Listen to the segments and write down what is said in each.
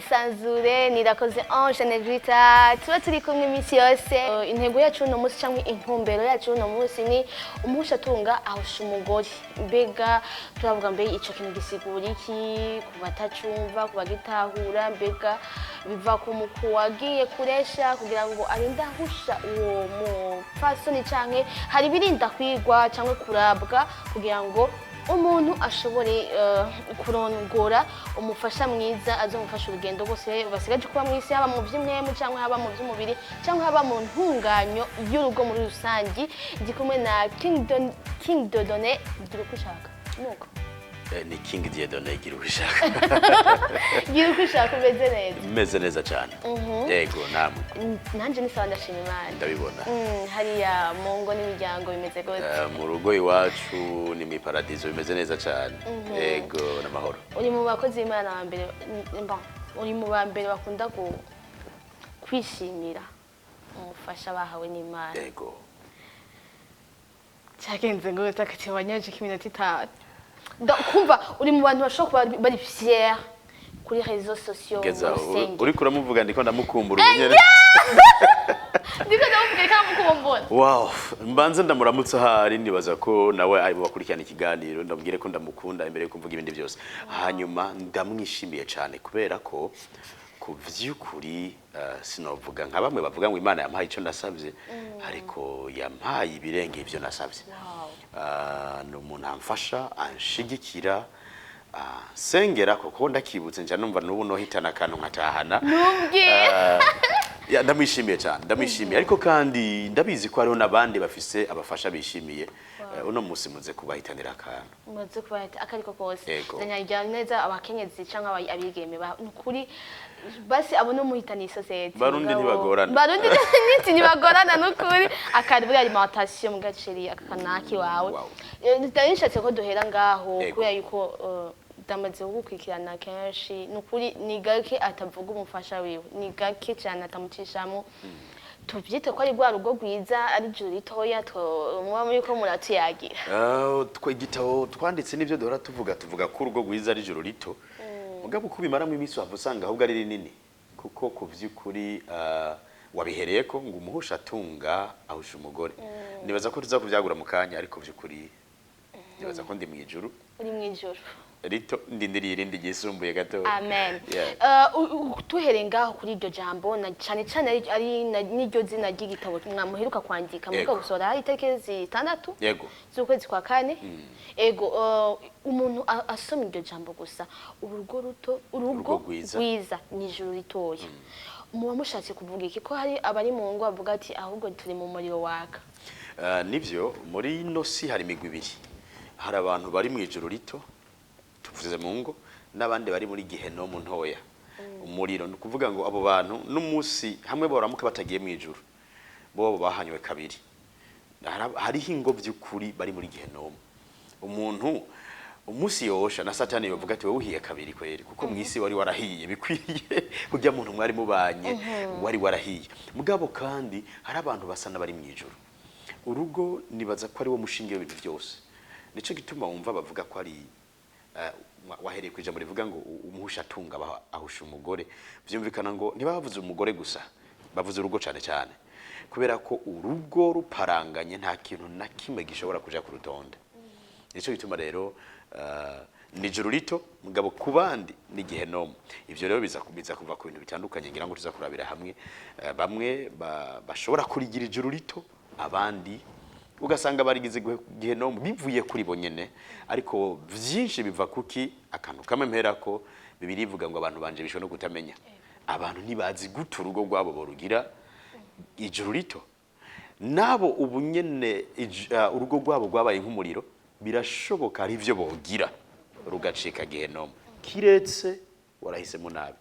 Isanzure. Nirakoze Ange Negrita, tuba turi kumwe iminsi yose. Intego yacu uno munsi cyangwa intumbero yacu uno munsi ni umuhushatunga ahusha umugore. Mbega turavuga, mbe ico kintu gisigura iki ku batacumva, ku bagitahura? Mbega biva ku muku wagiye kuresha kugira ngo arinde ahusha uwo mupfasoni, canke hari ibirinda kwigwa cyangwa kurabwa kugira ngo umuntu ashobore kurongora umufasha mwiza azomufasha urugendo rwose basigaje kuba mu isi, haba mu by'impwemu cyangwa haba mu by'umubiri cyangwa haba mu ntunganyo y'urugo muri rusange? Ndi kumwe na King Dodone, gira uko ushaka nuko. Ni King Dieudonné, gira uko ushaka. Gira uko ushaka, umeze neza? Meze neza cyane, yego, namwe? Nanjye ni sawa, ndashima Imana. Ndabibona. Hariya mu ngo n'imiryango bimeze gute? Mu rugo iwacu ni mu iparadizo, bimeze neza cyane, yego, n'amahoro. Uri mu bakozi b'Imana ba mbere, bon, uri mu ba mbere bakunda kwishimira umufasha bahawe n'Imana. Yego. Cyagenze ngo utakati wanyaje k'iminota 5. Kumva uri mu bantu bashobora kuba bari fier kuri réseaux sociaux, mu Ngeze aho rusengero. Uriko uramuvuga, ndiko ndamukumbura ubu nyene. Ndiko ndamubwira ko mukumbura. Wow, mbanze ndamuramutse ahari, nibaza ko nawe ari bakurikirana ikiganiro, ndamubwire ko ndamukunda imbere yo kuvuga ibindi byose. Hanyuma ndamwishimiye cyane kubera ko ku vy'ukuri sinovuga nka bamwe bavuga ngo Imana yampaye icyo nasabye, ariko yampaye ibirenge ivyo nasabye. Ni umuntu amfasha, anshigikira, sengera, kuko ndakibutse nja numva n'ubu nohitana akantu nkatahana. Ntumbwire. Ya, ndamwishimiye cyane, ndamwishimiye, ariko kandi ndabizi ko hariho n'abandi bafise abafasha bishimiye. Uno munsi muze kubahitanira akantu. Muze kubahita akariko kose. Yego. Zanyarya neza abakenyezi canke abigeme nukuri basi abo no muhitana isosiyete. Barundi ntibagorana. Barundi niti ntibagorana nukuri. Akari buri alimentation mu gaceri akanaki wawe. Ndari nishatse ko duhera ngaho. Kubera yuko ndamaze kugukurikirana kenshi, nukuri ni gake atavuga umufasha wiwe, ni gake cyane atamucishamo. Tuvyite ko ari rwa rugo rwiza, ari ijuru ritoya muba muriko muratuyagira. Twe igitabo twanditse n'ibyo duhora tuvuga, tuvuga ko urugo rwiza ari ijuru rito, mugabo uko ubimaramo iminsi wava usanga ahubwo ari rinini, kuko ku vy'ukuri wabihereye ko ngo umuhusha atunga ahusha umugore. Nibaza ko tuza kuvyagura mu kanya, ariko vy'ukuri nibaza ko ndi mu ijuru Uri mu ijuru rito, ndindiriye irindi ryisumbuye gato. Amen. Yeah. Tuhereye ngaho kuri iryo jambo, na cyane cyane ari n'iryo zina ry'igitabo mwamuheruka kwandika, muheruka gusohora hari itariki 6 z'ukwezi kwa kane. Ego, umuntu asoma iryo jambo gusa, urugo ruto, urugo Urugo rwiza. Rwiza ni ijuru ritoya, muba mushatse kuvuga iki, ko hari abari mu ngo bavuga ati ahubwo turi mu muriro waka? Nivyo, muri ino si hari imigwi ibiri: hari abantu bari mu ijuru rito, tuvuze mu ngo, n'abandi bari muri gehenomu ntoya, umuriro. Ni ukuvuga ngo abo bantu n'umunsi hamwe boramuka batagiye mu ijuru, bo bahanywe kabiri. Hariho ingo by'ukuri bari muri gehenomu. Umuntu umunsi yosha na Satani yovuga ati wowe uhiye kabiri kweri, kuko mu isi wari warahiye bikwiye, kurya muntu mwari mubanye wari warahiye. Mugabo kandi hari abantu basa n'abari mu ijuru. Urugo nibaza ko ari wo mushinge w'ibintu byose. Nico gituma wumva bavuga ko ari wahereye ku ijambo rivuga ngo umuhusha atunga ahusha umugore. Vyumvikana ngo ntibavuze umugore gusa, bavuze urugo cane cyane, kubera ko urugo ruparanganye nta kintu na kimwe gishobora kuja ku rutonde. Nico gituma rero ni ijuru rito, mugabo ku bandi ni gehenomu. Ivyo rero biza kuva ku bintu bitandukanye, ngira ngo tuza kurabira hamwe. Bamwe bashobora kurigira ijuru rito, abandi ugasanga barigize gehenomu bivuye kuri bo nyene. Ariko vyinshi biva kuki akantu kamwe mperako: Bibiliya ivuga ngo abantu banje bishwe no kutamenya. Abantu ntibazi gute urugo rwabo borugira ijuru rito. Nabo ubu nyene urugo rwabo rwabaye nk'umuriro, birashoboka ari ivyo bogira rugacika gehenomu, kiretse warahisemo nabi.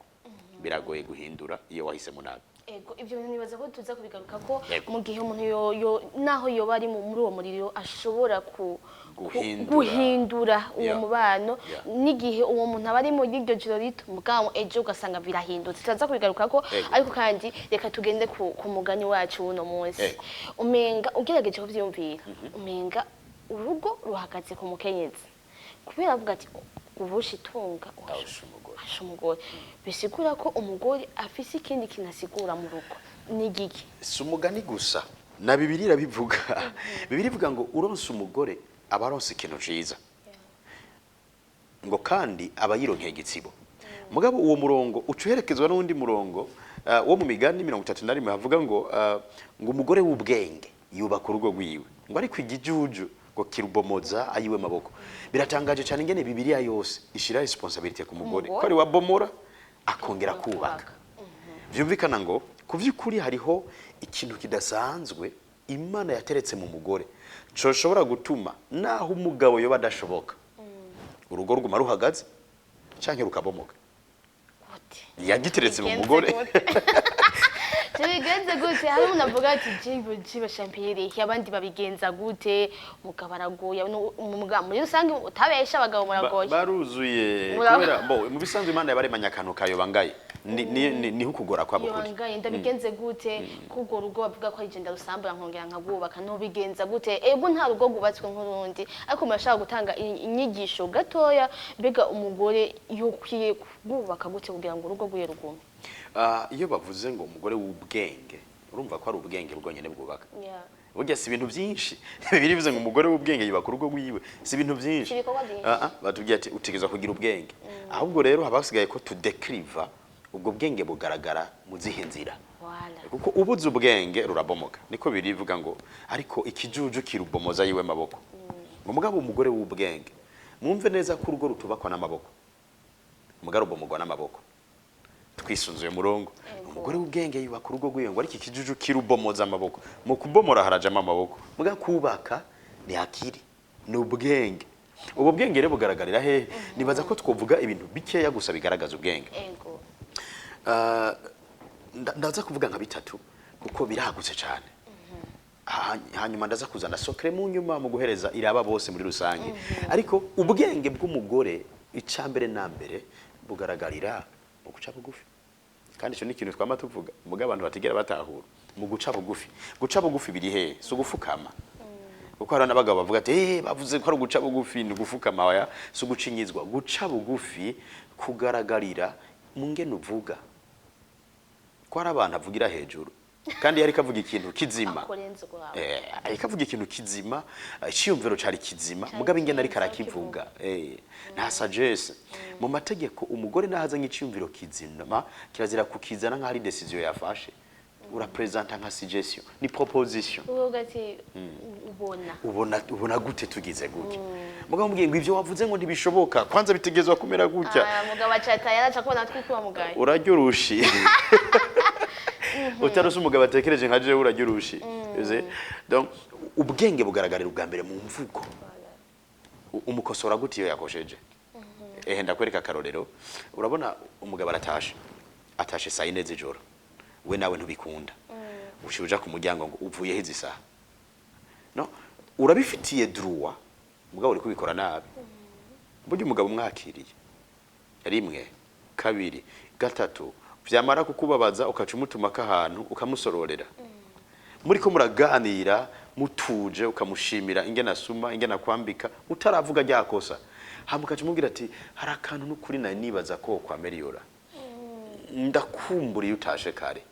Biragoye guhindura iyo wahisemo nabi. Ego, ibyo bintu nibaza ko tuza kubigaruka ko Yego. mu gihe umuntu yo naho yoba ari muri uwo muriro ashobora Guhindura. Guhindura uwo mubano, n'igihe uwo muntu aba ari muri iryo joro rito, mugabo ejo ugasanga birahindutse. Turaza kubigaruka ko. Ariko kandi reka tugende ku mugani wacu w'uno munsi. Umenga ugerageje kuvyiyumvira, umenga urugo ruhagaze ku mukenyezi, kubera avuga ati ubusha itunga ahusha umugore. Asha umugore, bisigura ko umugore afise ikindi kintu asigura mu rugo. Ni igiki? Si umugani gusa, na Bibiliya irabivuga. Bibiliya ivuga ngo uronse umugore aba aronse ikintu ciza, ngo kandi aba yironkeye igitsibo. Mugabo uwo murongo uca uherekezwa n'uwundi murongo wo mu Migani 31, havuga ngo umugore w'ubwenge yubaka urugo rwiwe, ngo ariko igijuju ngo kirubomoza ayiwe maboko. Biratangaje cyane ingene Bibiliya yose ishira responsabilité ku mugore, Umugore. ko ari wabomora akongera kubaka. Vyumvikana ngo ku vy'ukuri hariho ikintu kidasanzwe Imana yateretse mu mugore coshobora gutuma naho umugabo yoba adashoboka, urugo ruguma ruhagaze canke rukabomoka. Gute? Yagiteretse mu Bigenze mugore. gute? Tubigenze gute? Hari umuntu avuga ati jibe jibe shampiyeri, abandi babigenza gute? Umugabo aragoye. Muri rusange utabesha, abagabo muragoye. Baruzuye. Kubera bo mu bisanzwe Imana yabaremanye akantu kayobangaye. Niho ukugora kwabo kuri. Yobangaye. Ndabigenze gute k'urwo rugo bavuga ko ari je ndarusambura nkongera nkagwubaka? Ntubigenza gute? Ego, nta rugo rwubatswe nk'urundi, ariko murashaka gutanga inyigisho gatoya. Mbega umugore yokwiye kubaka gute kugira ngo urugo rwiwe rugume? Ah, iyo bavuze ngo umugore w'ubwenge, urumva ko ari ubwenge bwonyene bwubaka. Burya si ibintu byinshi. Bibiliya bivuze ngo umugore w'ubwenge yubaka urugo rwiwe, si ibintu byinshi. Si ibikorwa byinshi. Ah, ah, batubwiye ati utegerezwa kugira ubwenge. Ahubwo rero haba hasigaye ko tudekiriva ubwo bwenge bugaragara mu zihe nzira. Voilà. Kuko ubuze ubwenge rurabomoka, niko birivuga ngo ariko ikijuju kirubomoza yiwe maboko. Ngo mugabo umugore w'ubwenge, mwumve neza ko urugo rutubakwa n'amaboko, umugabo rubomogwa n'amaboko. Twisunzuye murongo, umugore w'ubwenge yubaka urugo rwiwe, ngo ariko ikijuju kirubomoza amaboko. Mu kubomora harajamo amaboko, muga kubaka ni akiri, ni ubwenge. Ubu bwenge rero bugaragarira hehe? Nibaza ko twovuga ibintu bikeya gusa bigaragaza ubwenge. Ndaza kuvuga nka bitatu kuko biragutse cyane. Hanyuma ndaza kuzana secret mu nyuma mu guhereza iraba bose muri rusange. Ariko ubwenge bw'umugore, icambere na mbere, bugaragarira mu guca bugufi. Kandi icyo ni ikintu twama tuvuga, muga abantu batigera batahura. Mu guca bugufi, guca bugufi biri hehe? Si ugufukama, kuko hari n'abagabo bavuga ati bavuze ko ari uguca bugufi ni ugufukama. Oya, si ugucinyizwa. Guca bugufi kugaragarira mu ngene uvuga, ko hari abantu avugira hejuru kandi yariko avuga ikintu kizima. Akurenze urwawe. Ariko avuga ikintu kizima, iciyumviro cari kizima, Cari mugabo ingene ariko kiza, arakivuga, nta sagesse. Mu mategeko, umugore naho azanye iciyumviro kizima, kirazira kukizana nk'aho ari décision yafashe. Urapresenta nka suggestion, ni proposition. Uvuga ati ubona Ubona gute tugize gutya? Mugabo mubwiye ngo ivyo wavuze ngo ntibishoboka, kwanza bitegezwa kumera gutya, Ah, mugabo acata yaraca kubona twikuba mugaye. Urarya urushi. Utarose umugabo atekereje nka jewe, urarya urushi. Uzi? Donc ubwenge bugaragarira ubwa mbere mu mvugo. Umukosora gute iyo yakosheje? Ehe, ndakwereka akarorero. Urabona umugabo aratashe, atashe saa 4 z'ijoro, we nawe ntubikunda, uciye uja ku muryango ngo uvuyeho izi saha. No urabifitiye droit, mugabo uri kubikora nabi. Burya umugabo umwakiriye rimwe, kabiri, gatatu, vyamara kukubabaza ukaca umutumako ahantu, ukamusororera, muriko muraganira mutuje, ukamushimira ingene asuma, ingene akwambika, utaravuga ryakosa, hama ukaca umubwira ati hari akantu n'ukuri nari nibaza ko wokwameriyora, ndakumbura iyo utashe kare.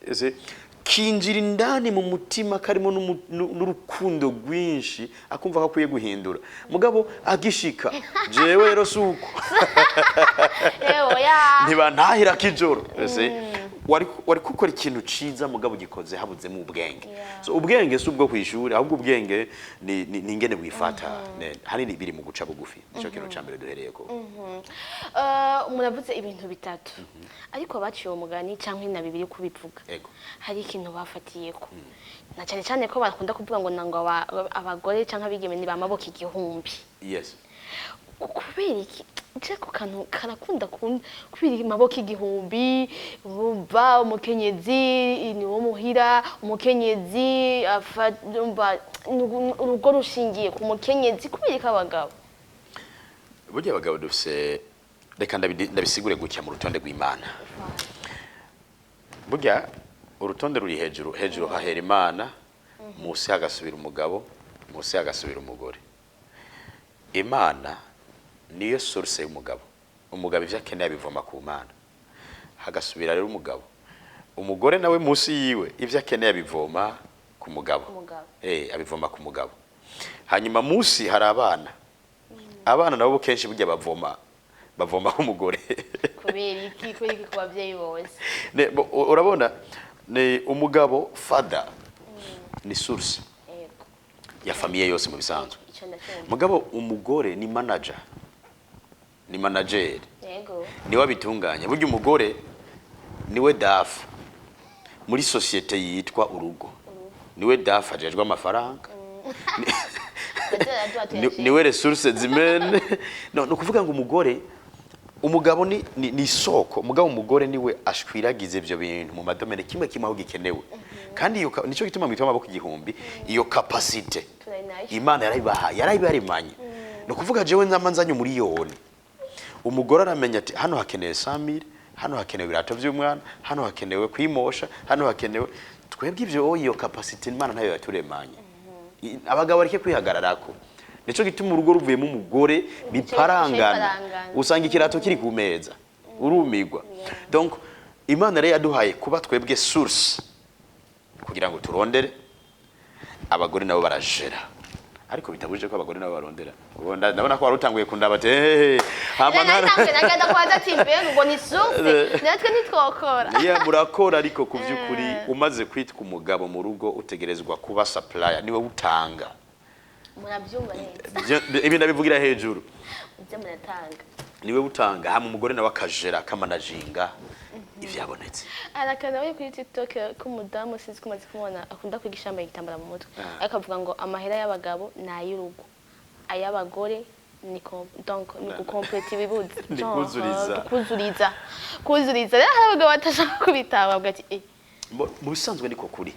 Ese kinjira indani mu mutima karimo n'urukundo rwinshi, akumva ko akwiye guhindura. Mugabo agishika, jewe rero si uko, Yewe ya. Ntibantahira kijoro. Ese wari gukora ikintu ciza, mugabo ugikoze habuzemo ubwenge. So ubwenge si ubwo kwishuri, ahubwo ubwenge ni ingene bwifata. Hanini biri mu guca bugufi, nico kintu ca mbere duhereye ko. Muravuze ibintu bitatu, ariko abaciye uwo mugani cyangwa na bibiri kubivuga, hari ikintu bafatiyeko, na cyane cyane ko bakunda kuvuga ngo nango abagore cyangwa abigeme ni bamaboko igihumbi. Kubera iki? Je ku kantu karakunda kubera amaboko igihumbi. Bumva umukenyezi ni wo muhira, umukenyezi umva urugo rushingiye ku mukenyezi. Kubera iki abagabo? Burya abagabo dufise, reka ndabisigure gutya mu rutonde rw'Imana. Burya urutonde ruri hejuru hejuru, hahera Imana, munsi hagasubira umugabo, munsi hagasubira umugore. Imana niyo source y'umugabo. Umugabo ivyo akeneye abivoma ku Mana. Hagasubira rero umugabo, umugore nawe munsi yiwe ivyo akeneye abivoma ku mugabo. Umugabo. Abivoma ku mugabo. Hanyuma munsi hari abana. Abana nabo kenshi burya bavoma ku mugore. Kubera iki? Kubera iki ku babyeyi bose? Urabona, ni umugabo, father ni source ya famille yose mu bisanzwe. Ico ndacyumva. Mugabo umugore ni manager, ni manager. Niwe abitunganya. Burya umugore niwe DAF muri société yitwa urugo, niwe DAF ajejwe amafaranga. Niwe ressources humaines. No, ni ukuvuga ngo umugore, umugabo ni isoko, mugabo umugore niwe ashwiragiza ivyo bintu mu ma domaines, kimwe kimwe aho gikenewe. Kandi iyo nico gituma mwitwa amaboko igihumbi. Iyo capacité Turi nayo. Imana yarayibahaye, yarayibarimanye. Ni ukuvuga jewe nzama nzanye umuriyoni, umugore aramenya ati hano hakenewe 100,000, hano hakenewe ibirato vy'umwana, hano hakenewe kwimosha, hano hakenewe. Twebwe ivyo, iyo capacité Imana ntayo yaturemanye. Abagabo bareke kwihagararako. Nico gituma urugo ruvuyemo umugore biparangana. Biparangana. Usanga ikirato kiri ku meza, urumigwa. Donc Imana rero yaduhaye kuba twebwe source kugira ngo turondere, abagore nabo barajera. Ariko bitabujije ko abagore nabo barondera. Ubu ndabona ko wari utanguye kundaba ati "Hey, hama Nagenda kubaza ati mbega ngo ni source, natwe ntitwokora?" Iya, murakora, ariko ku by'ukuri umaze kwitwa umugabo mu rugo utegerezwa kuba supplier, niwe utanga. Murabyumva neza. Ibi ndabivugira hejuru. Ibyo muratanga. Niwe utanga, hama umugore nawe akajera, akamanajinga ivyabonetse. Hari akantu nabonye kuri TikTok k'umudamu, sinzi ko umaze kumubona, akunda kwigisha yambaye igitambara mu mutwe, ariko avuga ngo amahera y'abagabo ni ay'urugo, ay'abagore ni donc ni gukompleta ibibuze. Ni Genre, kuzuriza. Kuzuriza, kuzuriza. Rero hari abagabo batashaka kubitaba, bavuga ati eh. Mu bisanzwe niko kuri.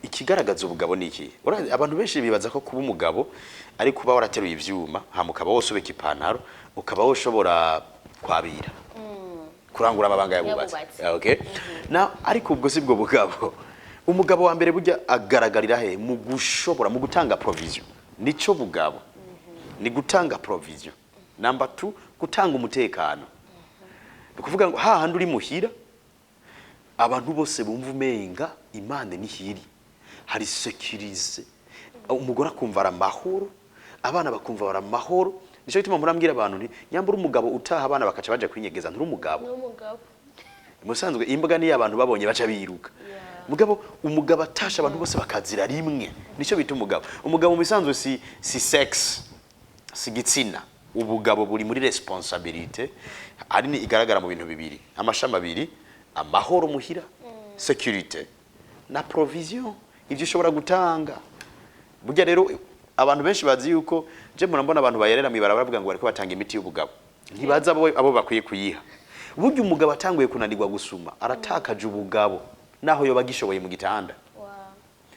Ikigaragaza ubugabo ni iki? Abantu benshi bibaza ko kuba umugabo ari kuba warateruye ivyuma, hama ukaba wosobeka ipantaro, ukaba woshobora kwabira, kurangura amabanga yabubatse. Yabubatse. Okay. Na ariko ubwo si bwo bugabo. Umugabo wa mbere burya agaragarira he? Mu gushobora, mu gutanga provision. Nico bugabo ni gutanga provision. Number 2, gutanga umutekano. Ni ukuvuga ngo hahandi uri muhira, abantu bose bumva umenga Imana nihiri, hari sécurité, umugore akumva ari amahoro, abana bakumva bari amahoro. Nico gituma murambwira abantu nti nyambura umugabo utaha abana bakaca baja kwinyegeza, nturi umugabo. N'umugabo. Musanzwe imbwa niyo abantu babonye baca biruka. Mugabo umugabo atasha abantu bose bakazira rimwe, nicyo bita umugabo. Umugabo mu bisanzwe si sex, si gitsina. Ubugabo buri muri responsabilité, ari ni igaragara mu bintu bibiri, amashami abiri: amahoro muhira, sécurité, na provision, ivyo ushobora gutanga. Burya rero abantu benshi bazi yuko je murambona abantu bayerera mw'ibarabara bavuga ngo bariko batanga imiti y'ubugabo, ntibazi abo bakwiye kuyiha. Burya umugabo atanguye kunanirwa gusuma, aratakaje ubugabo, naho yoba agishoboye mu gitanda.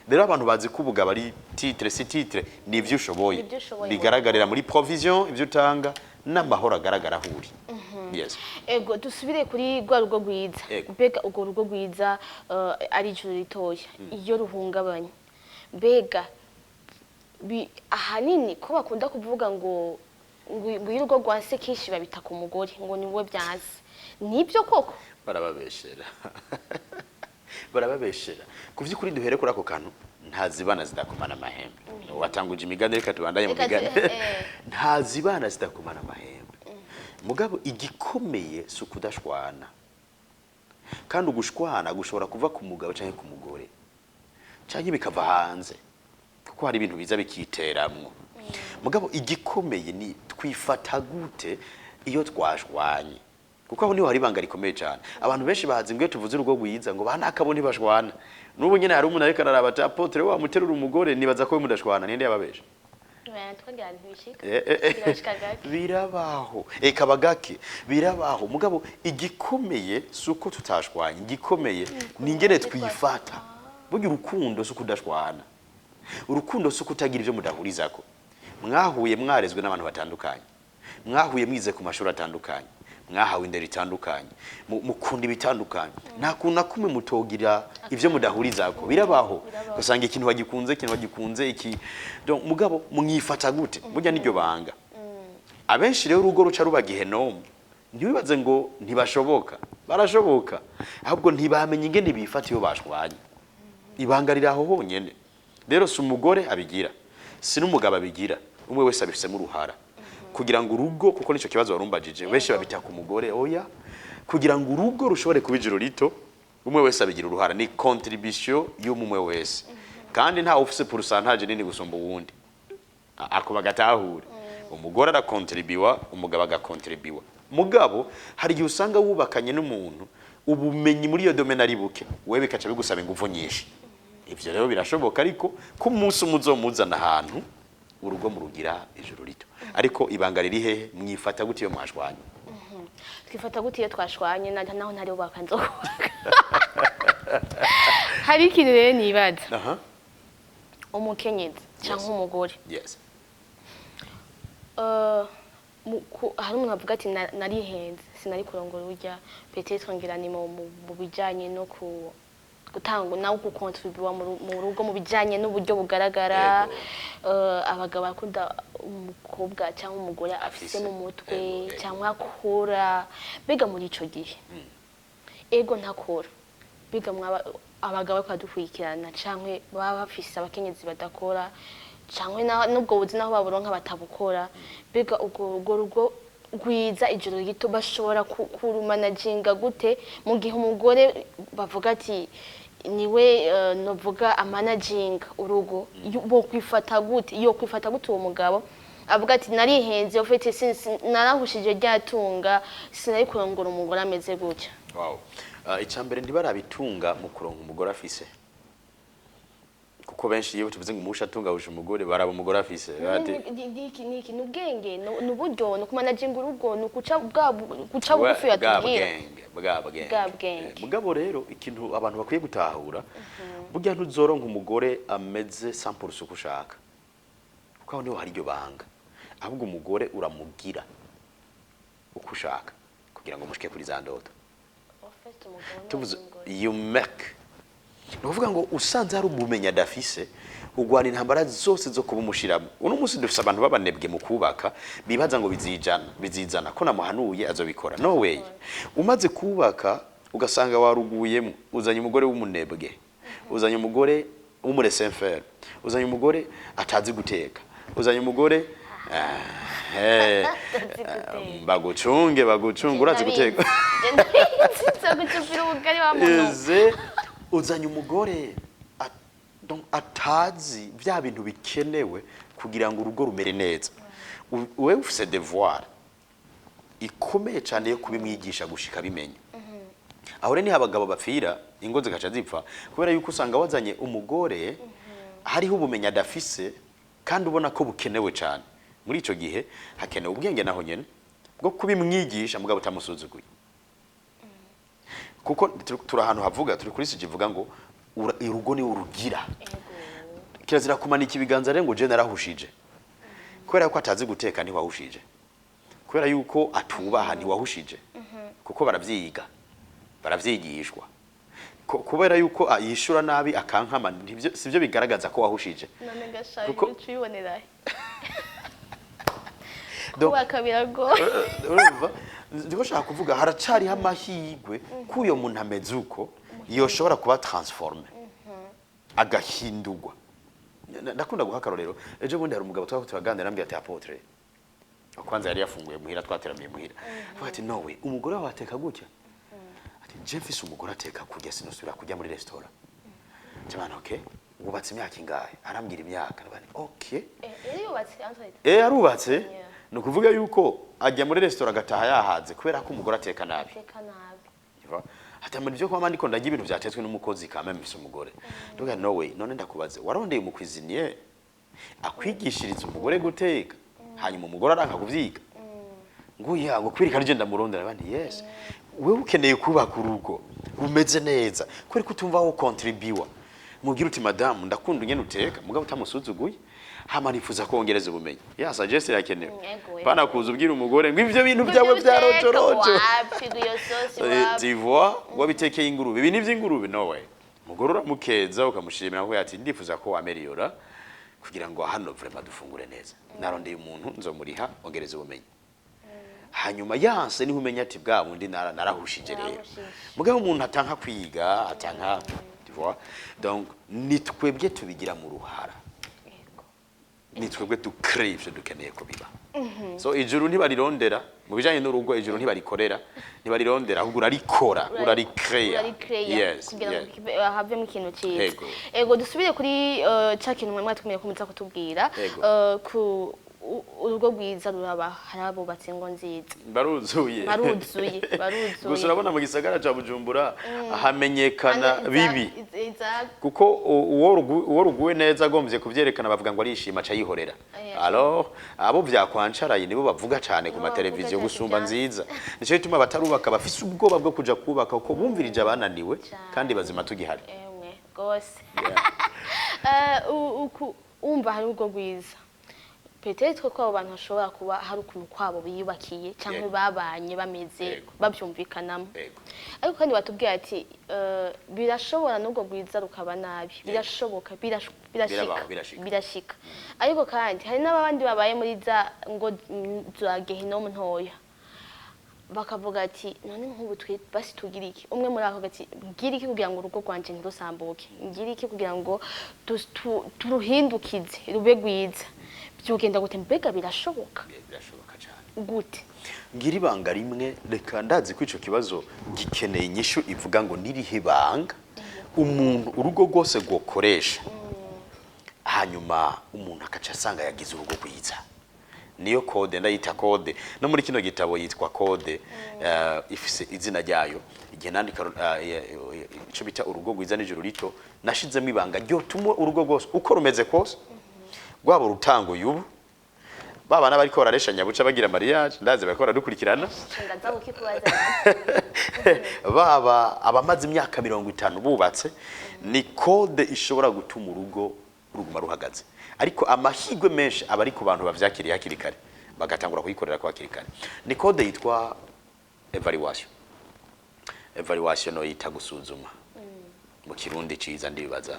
Rero abantu bazi ko ubugabo ari titre. Si titre, ni ivyo ushoboye. Ni ivyo ushoboye. Bigaragarira muri provision, ivyo utanga n'amahoro agaragara aho uri. Yes. Ego, dusubire kuri rwa rugo rwiza. Ego. Mbega urwo rugo rwiza, ari ijuru ritoya, iyo ruhungabanye, mbega ahanini ko bakunda kuvuga ngo iyo urugo rwanse kenshi babita ku mugore, ngo ni we byanse, nibyo koko? Barababeshera, barababeshera. Ku vy'ukuri duhere kuri ako kantu, nta zibana zidakomana amahembe. Watanguje imigani, reka tubandanye mu Reka migani. Nta zibana zidakomana amahembe, mugabo igikomeye si ukudashwana. Kandi ugushwana gushobora kuva ku mugabo canke ku mugore, canke bikava hanze, kuko hari ibintu biza bikiteramwo. Mugabo igikomeye ni twifata gute iyo twashwanye, kuko aho niho hari ibanga rikomeye cyane. Abantu benshi bazi ngo iyo tuvuze urugo rwiza ngo banakabo ntibashwana. N'ubu nyine hari umuntu ariko araraba ati apôtre wa muterura umugore, nibaza ko we mudashwana. Ninde yababesha? Oya, twagira ntibishika. Eh. Birashika gake. Birabaho, eka gake birabaho. Mugabo igikomeye si uko tutashwanye, igikomeye ni ingene twifata. Burya urukundo si ukudashwana, urukundo si ukutagira ibyo mudahurizako. Mwahuye mwarezwe n'abantu batandukanye, mwahuye mwize ku mashuri atandukanye, mwahawe indero itandukanye, mukunda ibitandukanye. Nta kuntu na kumwe mutogira ibyo mudahurizako. Birabaho. Birabaho. Usanga ikintu wagikunze, ikintu wagikunze iki. Donc mugabo mwifata gute? Burya niryo banga. Abenshi rero urugo ruca ruba gihenomu. Ntiwibaze ngo ntibashoboka, barashoboka, ahubwo ntibamenye ingene bifata iyo bashwanye. Ibanga riri aho honyene. Rero si umugore abigira, si n'umugabo abigira, umwe wese abifisemo uruhara kugira ngo urugo, kuko nicyo kibazo warumbajije, benshi babita ku mugore. Oya, kugira ngo urugo rushobore kuba ijuru rito, umwe wese abigira uruhara, ni contribution y'umwe wese, kandi ntawe ufise pourcentage nini gusumba uwundi. Ako bagatahure, umugore arakontribuwa, umugabo agakontribuwa. Mugabo hari igihe usanga wubakanye n'umuntu ubumenyi muri iyo domaine ari buke, wewe bikaca bigusaba ingufu nyinshi. Ivyo rero birashoboka, ariko ko umunsi umwe uzomuzana ahantu urugo murugira ijuru rito. Ariko ibanga riri hehe? Mwifata gute iyo mwashwanye? Twifata gute iyo twashwanye? Naho ntari bubaka, nzokubaka. Hari ikintu rero nibaza. Umukenyezi cyangwa umugore, hari umuntu avuga ati: "Narihenze, sinari kurongora urya." Peut-être ngira ni mu bijanye no ku gutanga nawe gukontribuwa mu rugo mu bijanye n'uburyo bugaragara. Abagabo bakunda umukobwa cyangwa umugore afise Afise. mu mutwe Ego, ego. cyangwa akora. Mbega muri ico gihe, ego ntakora, mbega mwaba abagabo bariko badukurikirana canke baba bafise abakenyezi badakora, canke n'ubwo buzi naho baburonka batabukora, mbega urwo rugo rwiza, ijuru rito, bashobora kurumanaginga gute mu gihe umugore bavuga ati niwe novuga amanaginga urugo? Bo kwifata gute, yo kwifata gute uwo mugabo avuga ati: "Narihenze, ufite narahushije rya tunga, sinari kurongora umugore ameze gutya"? Wow. Icya mbere, ntibarabitunga mu kuronka umugore afise, kuko benshi iyo tuvuze ngo umusha atunga ahusha umugore, baraba umugore afise. Bati, Niki niki? Ni ubwenge, ni uburyo, ni ukumanaginga urugo, ni ukuca bwa guca bugufi bwa yatubwira. Bwenge, bwa bwenge. Bwa bwenge. Mugabo rero ikintu abantu bakwiye gutahura, burya ntuzoronka umugore ameze 100% uko ushaka, kuko aho niho hari iryo banga. Ahubwo umugore uramugira uko ushaka kugira ngo mushike kuri za ndoto. Tuvuze you make, ni ukuvuga ngo usanze hari ubumenyi adafise, ugwana intambara zose zo kuba umushiramo. Uno munsi dufise abantu b'abanebwe mu kubaka, bibaza ngo bizijana, bizizana, ko namuhanuye azobikora. No way. Umaze kubaka ugasanga waruguyemo, uzanye umugore w'umunebwe, uzanye umugore w'umuresenfere, uzanye umugore atazi guteka, uzanye umugore bagucunge, bagucunge, urazi guteka. Gucupira ubugari wa muntu. Eze uzanye umugore donc atazi bya bintu bikenewe kugira ngo urugo rumere neza. Wewe ufise devoir ikomeye cyane yo kubimwigisha gushika bimenya. Aho rero niho abagabo bapfira, ingo zigaca zipfa, kubera yuko usanga wazanye umugore hariho ubumenyi adafise kandi ubona ko bukenewe cyane muri ico gihe. Hakenewe ubwenge naho nyene bwo kubimwigisha, mugabo utamusuzuguye, kuko turi ahantu havuga, turi kuri sujet ivuga ngo urugo ni urugira. Kirazira kumanika ibiganza rero ngo je narahushije. Kubera ko atazi guteka ntiwahushije, kubera yuko atubaha ntiwahushije, kuko baravyiga, baravyigishwa. Kubera yuko yishura nabi akankama, sivyo bigaragaza ko wahushije. None gashaka ubibonera he? Donc Kubaka biragoye. Urumva, ndiko shaka kuvuga haracariho amahirwe ko uyo muntu ameze uko yoshobora kuba transformé, agahindurwa. Ndakunda guha akarorero. Ejo bundi hari umugabo twaba turaganira, arambwira ati: "Apôtre," kwanza yari yafunguye muhira, twateramiye muhira, avuga ati: "Nowe umugore wawe ateka gutya?" Ati: "Je mfise umugore ateka kurya, sinosubira kurya muri restaurant." Jabana, okay, wubatse imyaka ingahe? Arambwira imyaka. Ndavuga nti: "Okay." Yari yubatse Antoine? Eh, arubatse. Ni ukuvuga yuko ajya muri restaurant agataha yahaze kubera ko umugore ateka nabi. Ateka nabi. Ati: "Amara ibyo kuba ndiko ndarya ibintu byatetswe n'umukozi, kame mfise umugore." Ndavuga: "No way. None ndakubaze, warondeye umucuisinier akwigishiriza umugore guteka, hanyuma umugore aranka kuvyiga?" Ngo ya, ngo kwirika rije ndamurondera abandi. Yes, wewe ukeneye kubaka urugo rumeze neza, kubera ko utumva wo contribuer, mubwira uti: "Madamu, ndakunda ingene uteka," mugabo utamusuzuguye, hama nifuza kongereza ubumenyi. Ya sagesse irakenewe. Ego, ego. Pana kuza ubwira umugore ngo ivyo bintu byawe bya rojorojo. Wapi, iyo sosi wapi. Tu vois, wabitekeye ingurube, ibi ni ivy'ingurube. No way. Umugore uramukeza, ukamushimira ko ati: "Ndifuza ko wameliyora kugira ngo hano vraiment dufungure neza. Narondeye umuntu nzomuriha, ongereza ubumenyi." Hanyuma yanse, niho umenya ati bwa bundi narahushije rero. Narahushije. Mugabo umuntu atanka kwiga, atanka, tu vois, donc ni twebwe tubigira mu ruhara. Ni twebwe ducrée ivyo dukeneye ko biba. So ijuru ntibarirondera mu bijanye n'urugo, ijuru ntibarikorera, ntibarirondera, ahubwo urarikora, uraricréa. Uraricréa kugira ngo havemo ikintu cyiza. Ego. Ego, dusubire kuri ca kintu mwe mwatubwiye ko muza kutubwira. Ego. Ku urugo rwiza ruraba, hari abubatse ingo nziza. Baruzuye. Baruzuye, baruzuye. Gusa urabona mu gisagara ca Bujumbura hamenyekana bibi, kuko uwo ruguwe neza agombye kuvyerekana, bavuga ngo arishima, aca yihorera. Alors abo vyakwancaraye nibo bavuga cane ku Nibo bavuga mateleviziyo cane. gusumba nziza. Nico gituma abatarubaka bafise ubwoba bwo kuja kubaka, kuko bumvirije abananiwe. Cane. Kandi bazima tugihari. Emwe rwose. Umva, hari urugo rwiza, peut-être ko abo bantu bashobora kuba hari ukuntu kwabo biyubakiye cyangwa babanye bameze babyumvikanamo. Ariko kandi batubwiye ati birashobora n'ubwo rwiza rukaba nabi, birashoboka, birashika. Birabaho, birashika. Birashika. Ariko kandi hari n'abandi babaye muri za ngo za gehinomu ntoya, bakavuga ati none nk'ubu twe basi tugira iki? Umwe muri ako ati ngira iki kugira ngo urugo rwanje ntirusambuke? Ngira iki kugira ngo turuhindukize rube rwiza? Byogenda gute? Mbega birashoboka? Birashoboka cyane. Gute? Ngira ibanga rimwe. Reka, ndazi ko ico kibazo gikeneye inyishu ivuga ngo nirihe banga umuntu urugo rwose rwokoresha, hanyuma umuntu akaca asanga yagize urugo rwiza. Niyo code ndayita code, no muri kino gitabo yitwa code, ifise izina ryayo. Igihe nandika ico bita urugo rwiza n'ijuru rito, nashizemo ibanga ryotuma urugo rwose uko rumeze kose, rwaba urutanguye ubu, baba n'abariko barareshanya buca bagira mariage, ndazi bariko baradukurikirana, Ndaza kukikubaza. baba abamaze imyaka 50 bubatse, ni code ishobora gutuma urugo ruguma ruhagaze. Ariko amahirwe menshi aba ari ku bantu bavyakiriye hakiri kare, bagatangura kuyikorera ko hakiri kare. Ni code yitwa évaluation. Évaluation no yita gusuzuma mu Kirundi ciza, ndibaza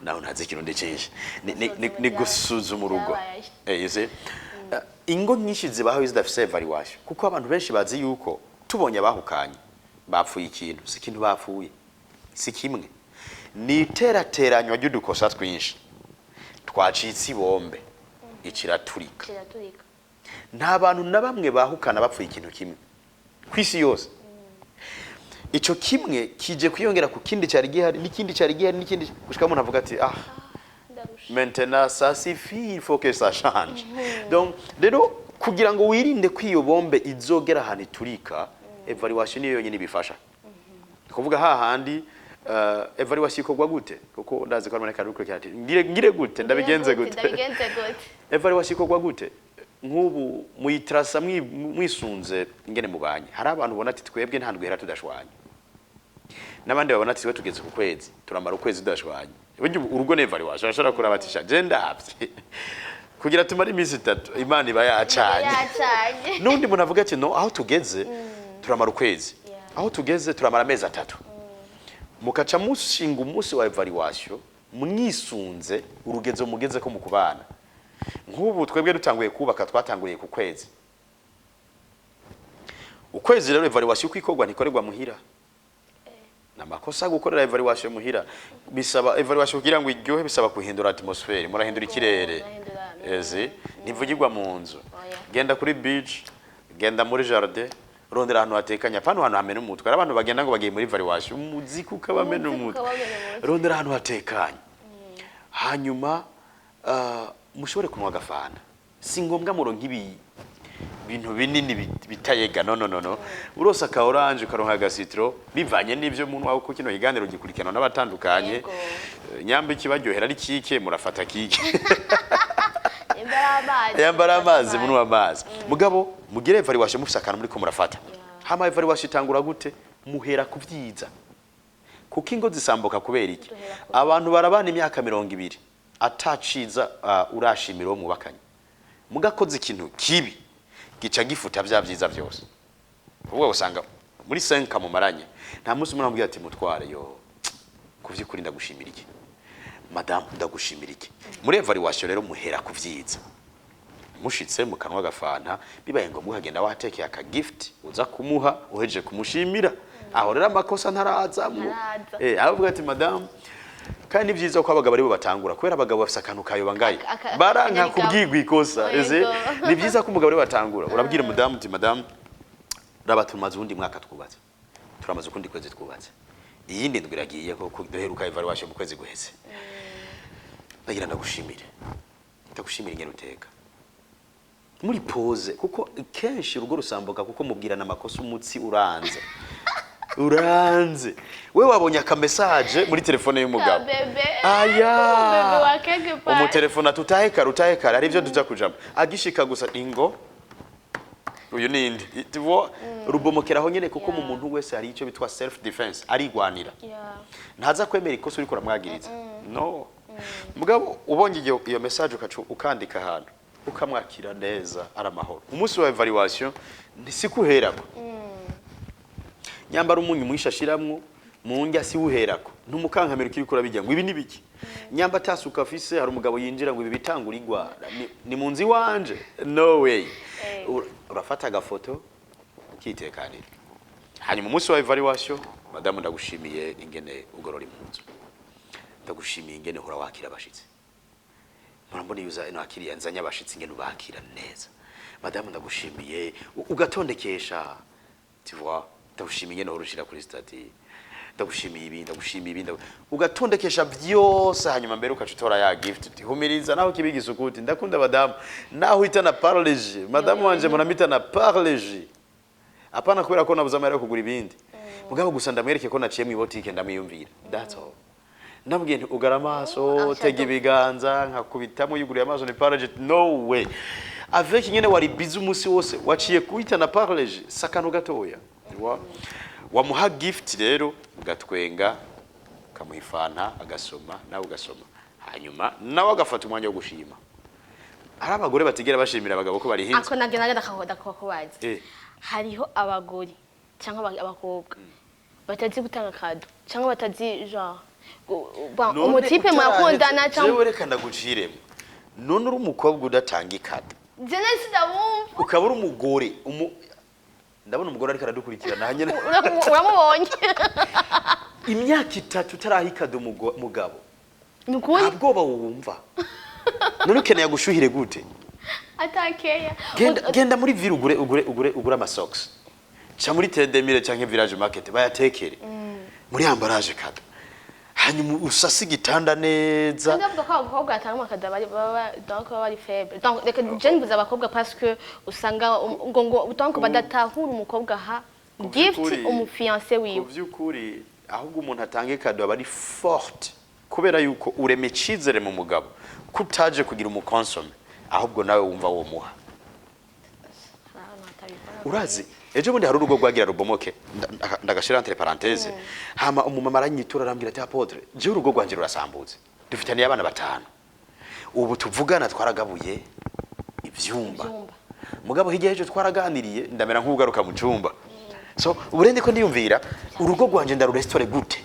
naho ntazi Ikirundi cinshi. Ni gusuzuma urugo. Vyabaye. You see? Ingo nyinshi zibaho zidafise évaluation, kuko abantu benshi bazi yuko tubonye abahukanye bapfuye ikintu. Si ikintu bapfuye, si kimwe, ni iterateranywa ry'udukosa twinshi twacitse ibombe ikiraturika. Kiraturika. Nta bantu na bamwe bahukana bapfuye ikintu kimwe ku isi yose. Ico kimwe kije kwiyongera ku kindi cyari gihari, n'ikindi cyari gihari, n'ikindi, gushika umuntu avuga ati ah, Ndarusha. maintenant ça suffit, il faut que ça change. Donc rero kugira ngo wirinde ko iyo bombe izogera ahantu iturika, évaluation niyo yonyine ibifasha. Kuvuga hahandi évaluation ikorwa gute? Kuko ndazi ko ariko rukurikira ati ngire gute, ndabigenze gute? Ndabigenze gute? Évaluation ikorwa gute? Nk'ubu muyitrasa mwisunze ingene mubanye. Hari abantu ubona ati twebwe nta ndwera tudashwanye, n'abandi babona ati twe tugeze ku kwezi, turamara ukwezi tudashwanye. Burya urugo ni évaluation. Ashobora kuraba ati sha je ndavye kugira tumare iminsi 3, Imana iba yacanye. Yacanye. N'undi muntu avuga ati no, aho tugeze turamara ukwezi, aho tugeze turamara amezi 3. Mukaca mushinga umunsi wa évaluation mwisunze urugezo mugeze ko mu kubana. Nk'ubu twebwe dutanguye kubaka, twatanguriye ku kwezi. Ukwezi rero, évaluation uko ikorwa, ntikorerwa muhira. Namakosa gukorera évaluation muhira. Bisaba évaluation kugira ngo iryohe, bisaba guhindura atmosphère, murahindura ikirere. Murahindura. Ezi ntivugirwa mu nzu. Oya. Genda kuri beach, genda muri jardin, rondera ahantu hatekanye, apana ahantu hamena umutwe. Hari abantu bagenda ngo bagiye muri évaluation, umuziki ukabamena Umuziki umutwe. ukabamena umutwe. Rondera ahantu hatekanye, hanyuma mushobore kunywa agafana. Si ngombwa muronka ibi bintu binini bitayega. No, no, no, no, urose aka orange, ukaronka agacitron, bivanye n'ivyo muntu wawe, kuko kino kiganiro gikurikirana n'abatandukanye. Yego. Nyamba ikibaryohera ari kike, murafata kike. Yambara amazi. Yambara amazi, munywa amazi. Mugabo mugire évaluation mufise akantu muriko murafata. Hama évaluation itangura gute? Muhera ku vyiza. Kuko ingo zisambuka kubera iki? Duhera ku- Abantu barabana imyaka 20 ataciza urashimira uwo mubakanye. Mugakoze ikintu kibi, gica gifuta vya vyiza vyose. Ubwo usanga muri 5 mumaranye, nta munsi umwe amubwira ati mutware yo, kuvyukuri ndagushimira iki, madamu ndagushimira iki. Muri évaluation rero muhera ku vyiza. Mushitse mu kanwa gafanta, bibaye ngombwa ukagenda watekeye aka gift uza kumuha uhejeje kumushimira. Aho rero amakosa ntarazamwo. Ntaraza. Aravuga ati: "Madamu." Kandi ni byiza ko abagabo aribo batangura, kubera abagabo bafise akantu kayoba ngayo, baranka akanyabigabo. Kubwigwa ikosa. Ese ni byiza ko umugabo ariwe batangura. Urabwira umudamu uti: "Madamu, raba, tumaze uwundi mwaka twubatse, turamaze ukundi kwezi twubatse, iyindi ndwi iragiye ko duheruka évaluation mu kwezi guheze. Ndagira ndagushimire, ndagushimira ingene uteka." Muri pause, kuko kenshi urugo rusambuka kuko mubwirana amakosa umutsi uranze uranze. We wabonye aka message muri telefone y'umugabo. Ka bébé. Aya. Bébé wa quelque part. Umutelefone tutahe kare, utahe kare, hari ibyo tuja kujamo. Agishika gusa, ingo uyu ninde? Tu vois, rubomokeraho nyene, kuko mu muntu wese hari icyo bitwa self defense, arigwanira. Ntaza kwemera ikosa uriko uramwagiriza. No mugabo ubonye iyo message, ukaca ukandika ahantu, ukamwakira neza, ari amahoro. Umunsi wa évaluation ntisikuherako nyambara umunyu mwinshi ashiramwo mu ndya, si uherako ntumukankamira ukiriko urabijya ngo ibi ni biki. Nyamba atasuka afise, hari umugabo yinjira ngo ibi bitangura igwara ni mu nzu iwanje, no way. Urafata agafoto ukitekanira. Hanyuma umunsi wa évaluation: "Madamu, ndagushimiye ingene ugorora impuzu, ndagushimiye ingene uhora wakira abashitsi. Murambona iyo uza nakiriye, nzanye abashitsi, ingene ubakira neza. Madamu, ndagushimiye." Ugatondekesha, tu vois: "Ndagushimiye ingene uhora ushira kuri statut, ndagushimiye ibi, ndagushimiye ibi, ugatondekesha byose. Hanyuma mbere ukaca utora ya gift uti: "Humiriza naho kiba igisukuti." Ndakunda madamu naho uhita na Parle-G. Madamu wanje muramita na Parle-G, apana kubera ko nabuze amahera yo kugura ibindi, mugabo gusa ndamwereke ko naciye mu ibotike, ndamwiyumvira, that's all. Ndamubwiye nti: "Ugara amaso, Oh, tega ibiganza." Nkakubitamo yuguriye amaso ni Parle-G. No way, avec nyene wari busy umunsi wose, waciye kuhita na Parle-G, si akantu gatoya. Wamuha gift rero, ugatwenga, ukamuha ifanta agasoma, nawe ugasoma, hanyuma nawe agafata umwanya wo gushima. Hari abagore batigera bashimira abagabo ko barihinze. Ako nagenda ndakakubaza. Hariho abagore cyangwa abakobwa batazi gutanga cadeau, cyangwa batazi genre bon, None umu type murakundana cyangwa jewe reka ndaguciremo. None uri umukobwa udatanga i cadeau, je nasi ndabumva. Ukaba uri umugore ndabona umugore ariko aradukurikirana hanyine. Uramubonye. Imyaka 3 utaraha i cadeau mugabo, Ni ukuri. Nta bwoba wumva? None ukeneye agushuhire gute? Atakeya. Genda muri ville, ugure amasocks, ca muri tedemire canke Village Market, bayatekere muri emballage cadeau, hanyuma usase igitanda neza. Kandi bavuga ko abakobwa batanga ama cadeau bari baba donc baba bari faible. Donc reka je mvuze abakobwa parce que usanga ngo donc badatahura umukobwa ha Ku gift vy'ukuri- umu fiancé wiwe. Ku vy'ukuri, ahubwo umuntu atanga i cadeau aba ari forte, kubera yuko urema icizere mu mugabo ko utaje kugira umu consomme, ahubwo nawe wumva womuha. Hari ahantu hatabikora. Urazi ejo bundi hari urugo rwagira rubomoke, ndagashira entre parenthèse. Hama umumama aranyitura, arambwira ati: "Apôtre, jewe urugo rwanje rurasambutse, dufitaniye abana batanu, ubu tuvugana twaragabuye ivyumba." Ivyumba. Mugabo hirya y'ejo twaraganiriye, ndamera nk'ugaruka mu cumba. So ubu ko ndiyumvira urugo rwanje ndaru restaure gute?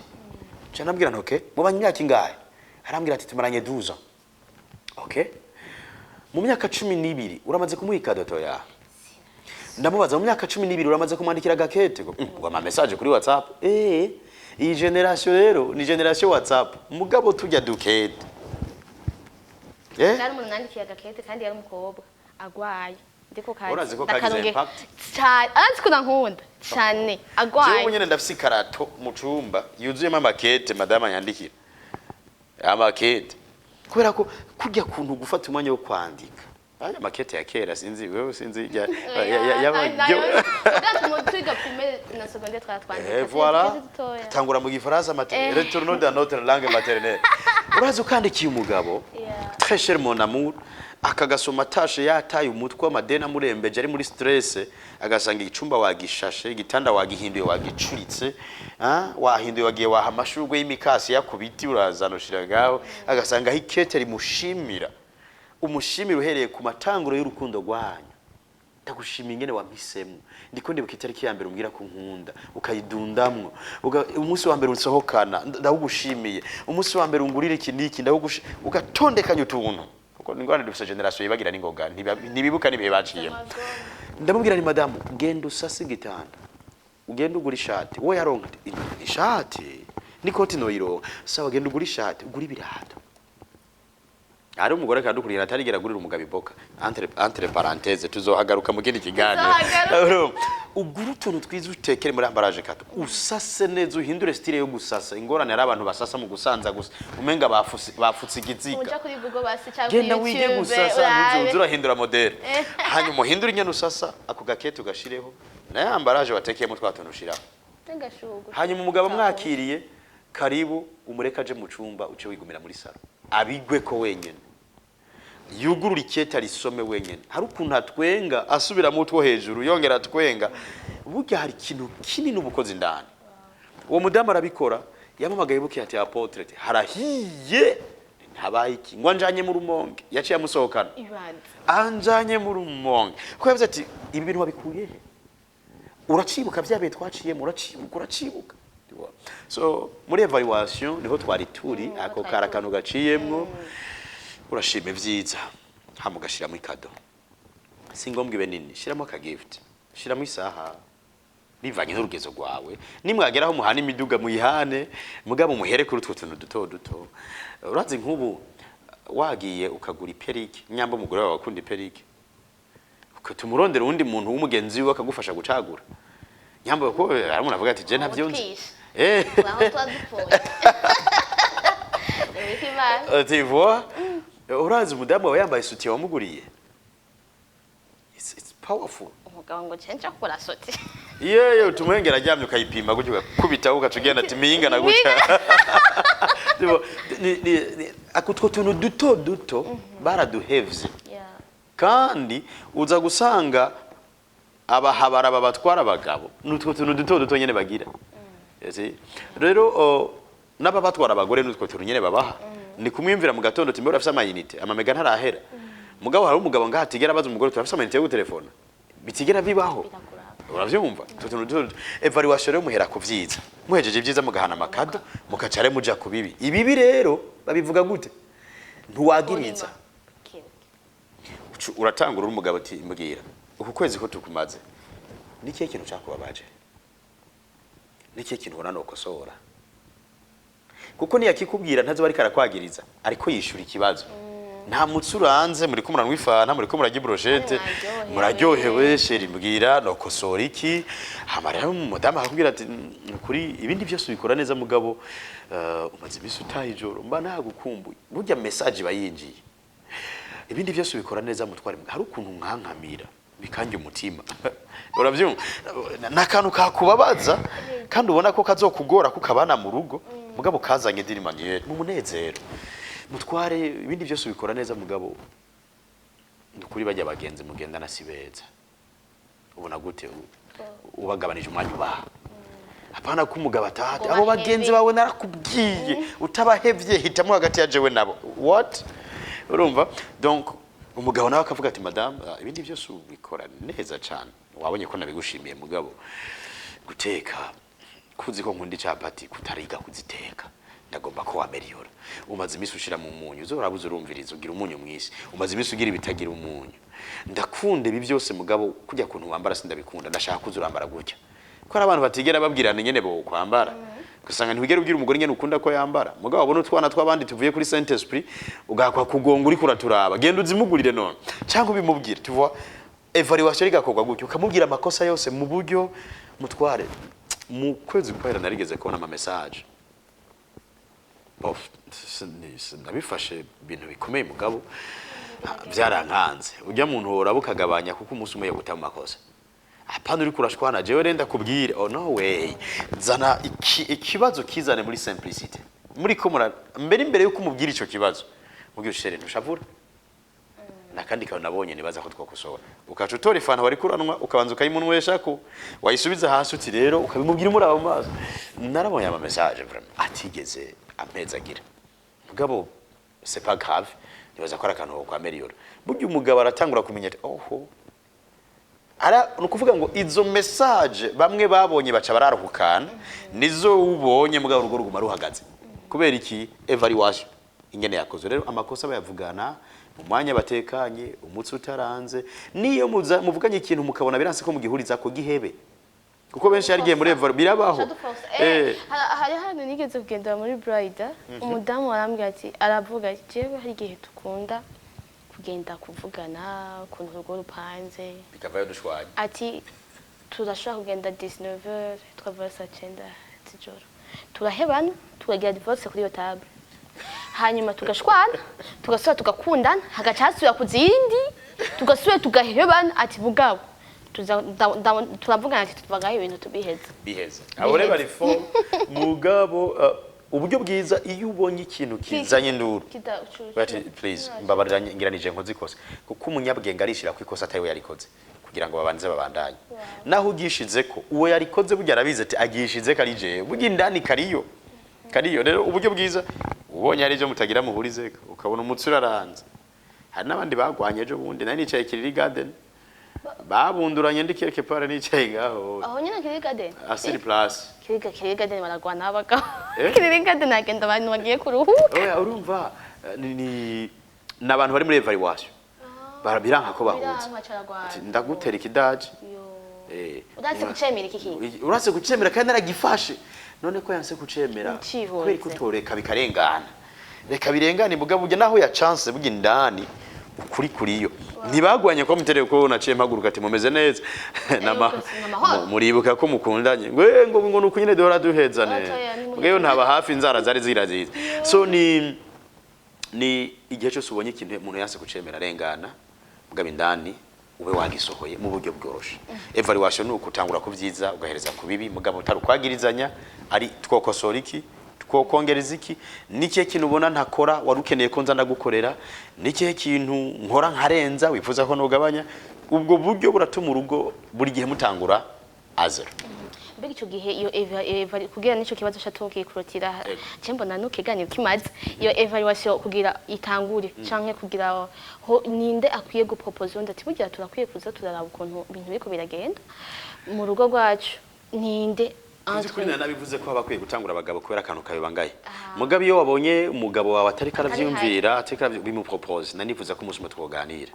Nca ndambwira nti: "Okay, mubanye imyaka ingahe?" Arambwira ati: "Tumaranye 12 ans." Okay, mu myaka 12 uramaze kumuha i cadeau? Toya. Ndamubaza: "Mu myaka 12 uramaze kumwandikira agakete?" Ngo: Ngo ama message kuri WhatsApp." Iyi génération rero ni génération WhatsApp, mugabo tujya dukete. Yari umuntu nandikiye agakete, kandi yari umukobwa agwaye, ndiko kazi. Urazi ko kagize impact? Cyane, arazi ko nankunda cyane, agwaye. Jewe nyene ndafise ikarato mu cumba yuzuyemo amakete madama yandikira, amakete, kubera ko kurya kuntu gufata umwanya wo kwandika aya makete ya kera, sinzi wewe, sinzi Twiga primaire na secondaire twatwandika. Eh, voilà, tangura mu gifaransa retournons dans notre langue maternelle. Urazi ukandikiye umugabo: "Très cher mon amour", akagasoma atashe yataye umutwe, amadeni amurembeje, ari muri stress, agasanga icumba wagishashe, igitanda wagihinduye, wagicuritse, wahinduye, wagiye waha amashurwe y'imikasi ya ku biti, urazana ushira ngaho, agasanga aho ikete rimushimira, umushimira uhereye ku matanguro y'urukundo rwanyu: "Ndagushimiye ingene wampisemo, ndiko ndibuka itariki ya mbere umbwira ko nkunda, ukayidundamwo, umunsi wa mbere unsohokana, ndawugushimiye, umunsi wa mbere ungurira iki n'iki, ndawugushimiye." Ugatondekanya utuntu, kuko Kuko ingorane dufise, génération yibagira n'ingoga, ntibibuka n'ibihe baciyemo. Ndamubwira ni: "Madamu, genda usase igitanda, ugenda ugura ishati." We yaronka ati: "Ishati n'ikoti noyironka." "Sawa, genda ugura ishati, ugura ibirato." Hari umugore kadukurira atarigera agurira umugabo iboka. Entre parenthèses, tuzohagaruka mu kindi kiganiro. Tuzohagaruka. Urumva? Ugura utuntu twiza, utekere muri emballage cadeau, usase neza, uhindure style yo gusasa. Ingorane ari abantu basasa mu gusanza gusa, umenga bafutse igiziga. Uja kuri Google basi cyangwa Genda kuri wige YouTube gusasa. urabe. Ntuze urahindura modèle, hanyuma uhindure ingene usasa, ako gakete ugashireho na emballage watekeyemo twa tuntu ushiraho. N'agashurwe. Hanyuma umugabo mwakiriye karibu, umureke aje mu cumba, uce wigumira muri salon, abigwe ko wenyene, yugurura ikete arisome wenyene. Hari ukuntu atwenga, asubiramo utwo hejuru, yongera atwenga. Burya hari ikintu kinini ubukozi indani. Uwo mudamu arabikora. Yamamagaye buke ati: "Apôtre," ati: "Harahiye." Ntabaye iki ngo anjanye mu Rumonge, yaciye amusohokana. Ibanze. Anjanye mu Rumonge kuko yavuze ati: "Ibi bintu wabikuye he? Uracibuka bya bihe twaciyemo? Uracibuka, uracibuka?" So muri évaluation niho twari turi. Ako Twari kari turi. Akantu gaciyemwo, urashima ibyiza, hama ugashiramo i cadeau. Si ngombwa ibe nini, shiramo aka gift, shiramo isaha bivanye n'urugezo rwawe. Nimwageraho muhana imiduga muyihane, mugabo muhere kuri utwo tuntu duto duto. Urazi nk'ubu wagiye ukagura i perruque, nyamba umugore wawe akunda i perruque, ukatumurondera uwundi muntu w'umugenzi wiwe akagufasha gucagura, nyamba ko hari umuntu avuga ati: "Je ntabyo nzi." Utwishe. Eh. Aho tuba dupfuye. Ni Imana. Tu vois, urazi umudamu wawe yambaye soutien wamuguriye, it's powerful. Umugabo ngo cenje kugura soutien. Yewe, utumwengera aryamye, ukayipima gutyo, ugakubitaho, ugaca ugenda ati: "Miyingana gutya." Tu vois, ako utwo tuntu duto duto baraduhevye. Kandi uza gusanga abahabara babatwara abagabo n'utwo tuntu duto duto nyene bagira. You see? Rero n'ababatwara abagore n'utwo tuntu nyene babaha. Ni kumwiyumvira mu gatondo uti: "Mbere urafise ama unités, ama méga ntarahera." Mugabo hari umugabo ngaha atigera abaza umugore: "Turafise ama unités yo gutelefona?" Bitigera bibaho. Birakuraba. Uravyumva? Utwo tuntu duto duto. Évaluation rero, muhera ku vyiza, muhejeje ibyiza mugahana ama cadeau, mukacare muja ku bibi. Ibibi rero babivuga gute? Ntiwagiriza. Okay. Uratangura uri umugabo ati: "Mbwira, uku kwezi ko tukumaze, ni ikihe kintu cyakubabaje? Ni ikihe kintu ubona nokosora?" Kuko niyakikubwira ntazo ariko arakwagiriza, ariko yishura ikibazo. Nta mutsi uranze, muriko muranywa ifanta, muriko murarya i brochette. Mwaryohewe. Muraryohewe. "Chéri, mbwira nokosora iki?" Hama rero umudamu akakubwira ati: "Kuri ibindi byose ubikora neza, mugabo umaze iminsi utaha ijoro, mba nagukumbuye." Burya message iba yinjiye. "Ibindi byose ubikora neza mutware, hari ukuntu nkankamira bikanjye umutima." Urabyumva? Ni akantu kakubabaza kandi ubona ko kazokugora kukabana mu rugo, mugabo kazanye d'une manière mu munezero. "Mutware, ibindi byose ubikora neza, mugabo ni ukuri bajya bagenzi mugendana si beza. Ubona gute ubagabanije umwanya ubaha?" Hapana ko umugabo atahate Ngo abo bahebe. Bagenzi bawe narakubwiye utabahevye, hitamo hagati ya jewe nabo. What? Urumva? Donc umugabo nawe akavuga ati: "Madame, ibindi byose ubikora neza cyane, wabonye ko nabigushimiye, mugabo guteka, kuzi ko nkunda icapati, kutariga kuziteka, ndagomba ko waméliora. Umaze iminsi ushira mu munyu, uzo urabuze, urumviriza ugira umunyu mwinshi. Umaze iminsi ugira ibitagira umunyu. Ndakunda ibi byose, mugabo kujya kuntu wambara sindabikunda. Ndashaka kuza urambara gutya." Ko hari abantu batigera babwirana ingene bo kwambara, ugasanga ntiwigera ubwira umugore ingene ukunda ko yambara, mugabo wabona utwana tw'abandi tuvuye kuri Saint Esprit ugakwa kugonga uriko uraturaba: "Genda uzimugurire none," cyangwa ubimubwire. Tu vois, évaluation igakorwa gutyo, ukamubwira amakosa yose mu buryo. Mutware, mu kwezi kwera narigeze kubona ama message. Bof, nabifashe ibintu bikomeye, mugabo byarankanze. Ujya muntu woraba ukagabanya, kuko umunsi umwe yoguta mu makosa. Hapana, uriko urashwana: "Jewe renda kubwire." Oh, no way. Zana ikibazo, kizane muri simplicité. Muri ko mura mbere, imbere yuko umubwira ico kibazo, mubwira: "Chéri, ntushavura, nakandi kantu nabonye nibaza ko twakosora." Ukaca utora ifanta wari kuranwa, ukabanza ukayimunwesha, ko wayisubiza hasi, uti rero, ukabimubwira umuraba mu maso: "Narabonye ama message vraiment atigeze ampezagira, mugabo c'est pas grave, nibaza ko ari akantu ko kwaméliora." Burya umugabo aratangura kumenya ati: "Oho." Ara ni ukuvuga ngo izo message bamwe babonye baca bararuhukana, nizo ubonye, mugabo urugo ruguma ruhagaze. Kubera iki? Évaluation ingene yakozwe. Rero amakosa bayavugana Mu mwanya batekanye, umutsi utaranze, niyo muvuganye ikintu mukabona biranse ko mugihuriza ko, gihebe, kuko benshi hari igihe muri birabaho. Hari hano nigeze kugendera muri bride, umudamu arambwira ati, aravuga ati: "Jewe hari igihe dukunda kugenda kuvugana ukuntu urugo rupanze." Bikavayo dushwanye. Ati: "Turashobora kugenda 19h, tukavayo saa 9 z'ijoro, turahebana, tukagira divorce kuri iyo table, hanyuma tugashwana, tugasubira tugakundana, hagaca hasubira ku zindi, tugasubira tugahebana." Ati: "Bugabo turavugana." Ati: "Tuvagaho ibintu tubiheza." Biheze. Abo rero bari fo mugabo uburyo bwiza, iyo ubonye ikintu kizanye induru, bati: "Please, mbabarira, ngiranije nkoze ikosa," kuko umunyabwenge arishira ku ikosa atari we yarikoze kugira ngo babanze babandanye. Naho ugishize ko uwo yarikoze, burya arabizi ati agishize ko ari jewe, burya indani kariyo kariyo. Rero uburyo bwiza, ubonye ari byo mutagira muhurize, ukabona umutsi uraranze. Hari n'abandi bagwanye ejo bundi, nari nicaye Kiriri Garden, babunduranye, ndi quelque part nicaye ngaho. Aho nyine Kiriri Garden? Asiri place. Kiriri Garden baragwana abagabo. Eh? Kiriri Garden hagenda abantu bagiye kuruhuka. Oya, urumva ni abantu bari muri évaluation, biranka ko bahuza. Biranka, caragwana. Ati: "Ndagutera ikidaji." Yo. Eh. Udatse kucemera iki kintu. Urase kucemera kandi naragifashe, none ko yanse kucemera. Ucihunze. Kubera kutoreka bikarengana, reka birengane. Mugabo burya naho ya chance, burya indani ukuri kuriyo. Ntibagwanye ko mutereye ko naciye mpaguruka ati: "Mumeze neza?" Namahoro. Muribuka ko mukundanye? Ngo ngo nuko nyine duhora duhezane. Batoya, ni Mbweyo ntaba hafi, inzara zari ziraziza. So ni igihe cyose ubonye ikintu umuntu yanse kucemera, arengana, mugabo indani ube wagisohoye mu buryo bworoshe. Évaluation ni ukutangura ku byiza ugahereza ku bibi, mugabo utari ukwagirizanya, ari twokosora iki, twokongereza iki, ni ikihe kintu ubona ntakora wari ukeneye ko nza ndagukorera, ni ikihe kintu nkora nkarenza wifuza ko nugabanya. Ubwo buryo buratuma urugo buri gihe mutangura à zéro. Mbega icyo gihe iyo kugira n'icyo kibazo cyo kurotira, Yego. je mbona nukiganiro kimaze, iyo évaluation kugira itangure canke kugira ho, ninde akwiye gupropose undi ati: "Burya turakwiye kuza turaraba ukuntu ibintu biriko biragenda mu rugo rwacu"? Ninde Uzi entre kuri nabivuze ko haba hakwiye gutangura abagabo kubera akantu kabibangaye. Mugabo iyo wabonye umugabo wawe atariko aravyumvira, atariko bimupropose, nanifuza ko umunsi umwe twoganira.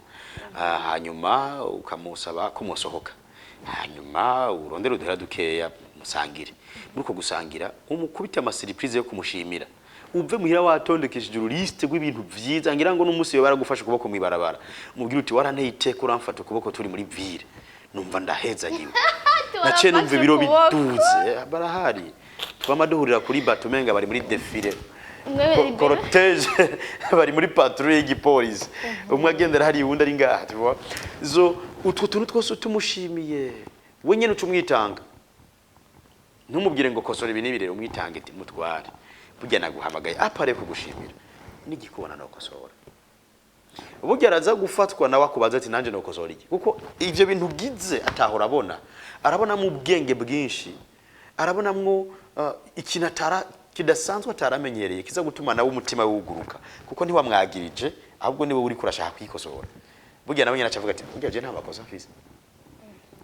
Hanyuma ukamusaba ko musohoka, hanyuma urondere uduhera dukeya, musangire. Muri uko gusangira umukubite amasurprise yo kumushimira, uve muhira watondekesheje uruliste rw'ibintu vyiza, ngira ngo n'umunsi yo baragufasha ukuboko mw'ibarabara, umubwire uti: "Waranteye iteka, uramfata ukuboko turi muri ville, numva ndahezagiwe, naciye numva ibiro biduze." Barahari, twama duhurira kuri bato, umenga bari muri défilé. Cortège, bari muri patrouille y'igipolisi, umwe agendera hariya, uwundi ari ngaha, tu vois. So utwo tuntu twose tumushimiye, we nyene uca umwitanga. Ntumubwire ngo kosora ibi n'ibi, rero umwitange ati: "Mutware, burya naguhamagaye apare kugushimira, nigikubona nokosora." Burya araza gufatwa nawe akubaza ati: "Nanje nokosora iki?" Kuko ivyo bintu ugize atahora abona, arabonamo ubwenge bwinshi, arabonamwo ikintu atara kidasanzwe ataramenyereye, kiza gutuma nawe umutima wuguruka, kuko ntiwamwagirije, ahubwo niwe uriko urashaka kwikosora. Burya nawe nyine acavuga ati: "Burya je nta makosa mfise."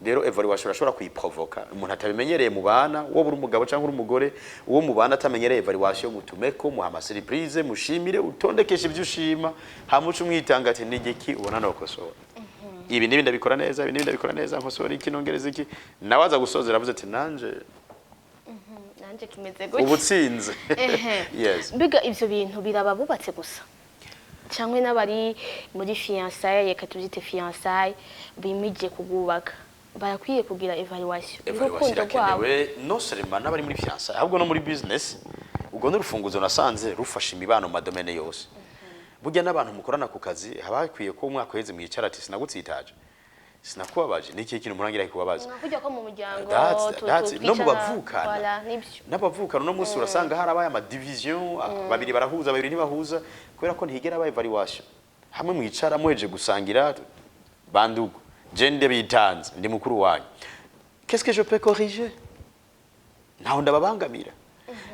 Rero évaluation urashobora kuyiprovoka umuntu atabimenyereye mu bana. Wowe uri umugabo cyangwa uri umugore, uwo mubana atamenyereye évaluation, mutumeko, muha amasurprise, mushimire, utondekeshe ibyo ushima, hama uce umwitanga ati: "Nigiki ubona nokosora? Ibi n'ibi ndabikora neza, ibi n'ibi ndabikora neza, nkosora iki, nongereza iki?" Nawe aza gusozera avuze ati: "Nanje Nanje kimeze gutya. Ubutsinze." Ehe. Yes. Mbega ivyo bintu biraba bubatse gusa cyangwa n'abari muri fiançailles, reka tubyite fiançailles, bimije kugubaka, barakwiye kugira évaluation Evaluation y'urukundo rwabo? Irakenewe, non seulement n'abari muri fiançailles, ahubwo no muri business. Ubwo n'urufunguzo nasanze rufasha imibano mu madomaines yose. Burya n'abantu mukorana ku kazi haba hakwiye ko umwaka uheze mwicara ati: "Sinagutsitaje, sinakubabaje, ni ikihe kintu murangira kubabaza?" Nka kurya ko mu muryango No mu twicara, bavukana. Voilà, nibyo. N'abavukana uno munsi urasanga harabaye amadivision, babiri barahuza, babiri ntibahuza, kubera ko ntigera aba évaluation hamwe mwicara muheje gusangira: "Bandugu, je nde bitanze, ndi mukuru wanyu, qu'est-ce que je peux corriger? Ntaho ndababangamira,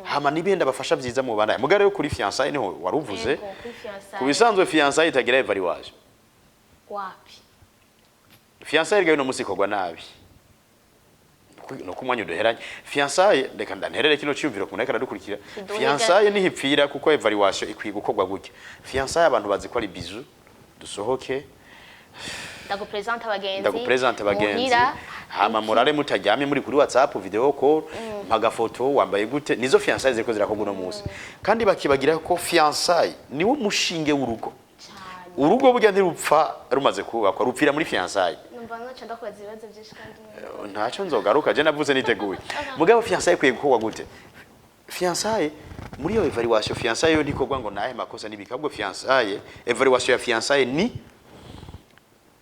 hama nibihe ndabafasha byiza mu bana?" Mugabo rero kuri fiançailles niho waruvuze. Yego, kuri fiançailles. Ku bisanzwe fiançailles itagira évaluation? Wapi. Fiançailles rero uno munsi ikorwa nabi, nuko umwanya uduheranye. Fiançailles, reka ndanterere kino cyumviro ku muntu ariko aradukurikira. Kiduhe. Fiançailles ntihipfira kuko évaluation ikwiye gukorwa gutya. Fiançailles abantu bazi ko ari bisou. Dusohoke. Ndagupresente abagenzi. Ndagupresente abagenzi. Muhira. Hama murare mutaryamye muri kuri WhatsApp video call, mpagafoto wambaye gute. Nizo fiançailles ziriko zirakorwa uno munsi, kandi bakibagira ko fiançailles niwo mushinge w'urugo. Cyane. Urugo burya ntirupfa rumaze kubakwa, rupfira muri fiançailles. Numva nkaca ndakubaza ibibazo byinshi kandi Ntacyo, nzogaruka, je navuze niteguye. Mugabo fiançailles ikwiye gukorwa gute? Fiançailles muri iyo évaluation, fiançailles yo ntikorwa ngo nahe makosa n'ibiki, ahubwo fiançailles, évaluation ya fiançailles ni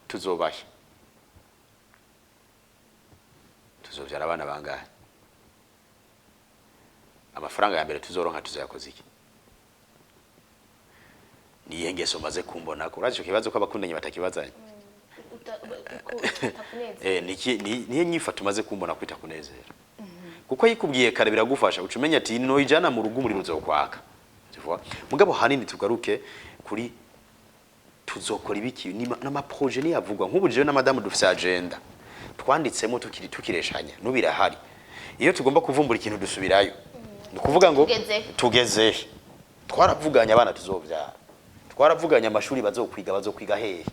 tuzobahe, tuzovyara abana bangahe, amafaranga ya mbere tuzoronka tuzoyakoza iki, niyihe ngeso maze kumbonako. Urazi ico kibazo ko abakundanye batakibazanye. Utakunezera. Niki nihe nyifato umaze kumbona kwita kunezera, kuko yikubwiye kare biragufasha, uca umenya ati no ijana mu rugo umuriro uzokwaka. Tu vois? Mugabo hanini tugaruke kuri tuzokora ibiki n'ama projets niyavugwa. Nk'ubu jewe na madamu dufise agenda twanditsemo tukiri tukireshanya, n'ubirahari. Iyo tugomba kuvumbura ikintu dusubirayo, ni ukuvuga ngo Tugeze. Tugeze he? Twaravuganye abana tuzovyara, twaravuganye amashuri bazokwiga, bazokwiga hehe.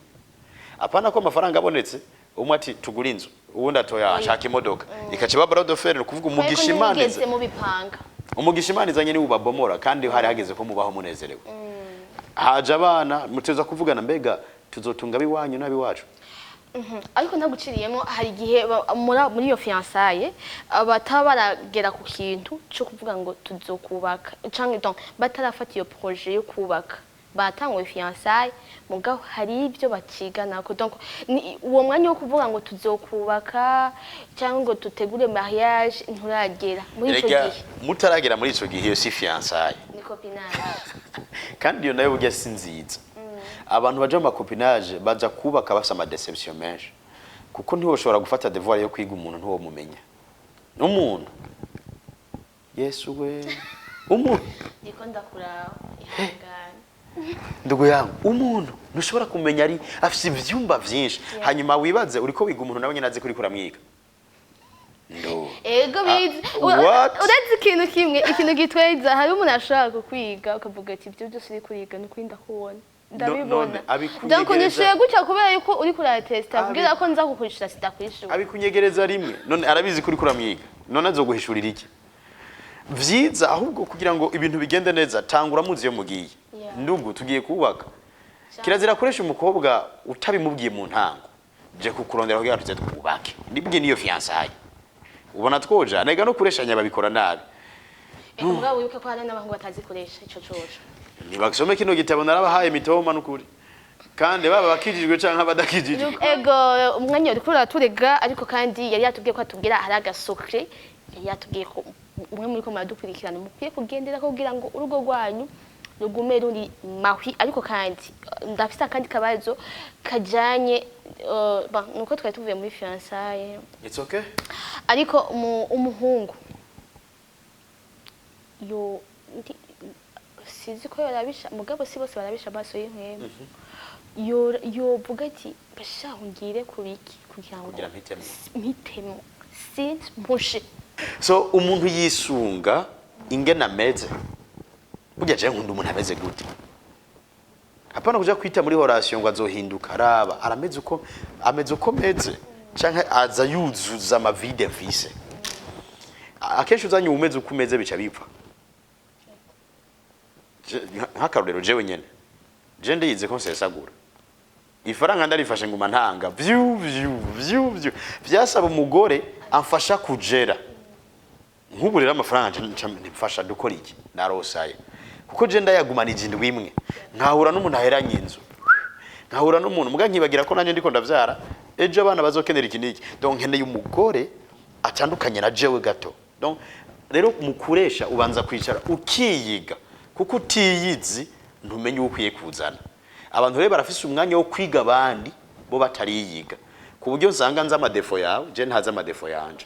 Apana ko amafaranga abonetse umwe ati tugura inzu, uwundi atoya ashaka imodoka, ikaca iba bras de fer. Ni ukuvuga umugisha Imana Ntibigeze mubipanga. Umugisha Imana izanye niwe ubabomora, kandi hari hageze ko mubaho munezerewe. Haje abana, muteza kuvugana mbega tuzotunga abiwanyu n'abiwacu. Ariko ntaguciriyemo, hari igihe muri iyo fiançailles bataba baragera ku kintu cyo kuvuga ngo tuzokubaka, canke donc batarafata iyo projet yo kubaka. Batanguye fiançailles, mugabo hari ibyo baciganako. Donc ni uwo mwanya wo kuvuga ngo tuzokubaka cyangwa ngo tutegure mariage nturagera muri ico Erega gihe. Mutaragera muri ico gihe, iyo si fiançailles. Ni copinage. Kandi iyo nayo burya si nziza. Abantu baja mu ma copinage baja kubaka bafise ama déceptions menshi, kuko ntiwoshobora gufata devoir yo kwiga umuntu ntiwomumenya umuntu. Yesu we, umuntu! Ndiko ndakuraba, ihangane. Ndugu yangu, umuntu ntushobora kumenya, ari afise ivyumba vyinshi. Hanyuma wibaze uriko wiga umuntu nawe nyene azi ko uriko uramwiga. Ndo Ego, bizi. What? Uretse ikintu kimwe, ikintu gitweza, hari umuntu ashobora kukwiga ukavuga ati ibyo byose uri kuriga ni ukuri ndakubona, ndabibona. None abikunyegereza- Donc unyishuye gutya kubera yuko uri kuratesta kugira ko nza kukwishura, sidakwishura. Abikunyegereza rimwe, none arabizi ko uriko uramwiga, none azoguhishurira iki vyiza? Ahubwo kugira ngo ibintu bigende neza, tangura muzi iyo mugiye. Ndugu, tugiye kubaka. Kirazira kuresha umukobwa utabimubwiye mu ntango: je kukurondera kugira tuze twubake. Nibwiye niyo fiançailles ubona twoja nega no kureshanya babikora nabi. Ego, mugabo wibuke ko hari n'abahungu batazikoresha ico coco. Ntibasome kino gitabo narabahaye mitoma n'ukuri, kandi baba bakijijwe canke abadakijijwe. Ego, umwanya uriko uraturega, ariko kandi yari yatubwiye ko atubwira hari aga secret, yari yatubwiye ko umwe muri ko muradukurikirana mukwiye kugendera ko kugira ngo urugo rwanyu rugume ruri mahwi. Ariko kandi ndafise akandi kabazo kajanye bon, nuko twari tuvuye muri fiançailles. It's okay. Ariko umuhungu yo sinzi ko yorabisha, mugabo si bose barabisha amaso y'impwemu, yovuga ati bashaho ngire ku biki kugira ngo Kugira mpitemo. Mpitemo simpushe. So umuntu yisunga ingene ameze. Burya je nkunda umuntu ameze gute? Hapana kuja kwita muri relation ngo azohinduka. Araba arameze uko ameze, uko meze, canke aza yuzuza ama vides mfise. Akenshi uzanye umeze uko umeze bica bipfa. Nk'akarorero jewe nyene, je ndiyize ko nsesagura ifaranga, ndarifashe nguma ntanga vyu vyu vyu vyu. Vyasaba umugore amfasha kujera. Nk'ubu rero amafaranga nca mfasha dukora iki, narosaye, kuko je ndayagumanije indwi imwe, nkahura n'umuntu aheranye inzu, nkahura n'umuntu muga nkibagira ko nanjye ndiko ndavyara, ejo abana bazokenera iki n'iki. Donc nkeneye umugore atandukanye na jewe gato. Donc rero mukuresha ubanza kwicara ukiyiga, kuko utiyizi ntumenye uwo ukwiye kuzana. Abantu rero barafise umwanya wo kwiga abandi bo batariyiga, ku buryo nsanga nzi ama défauts yawe, je ntazi ama défauts yanje.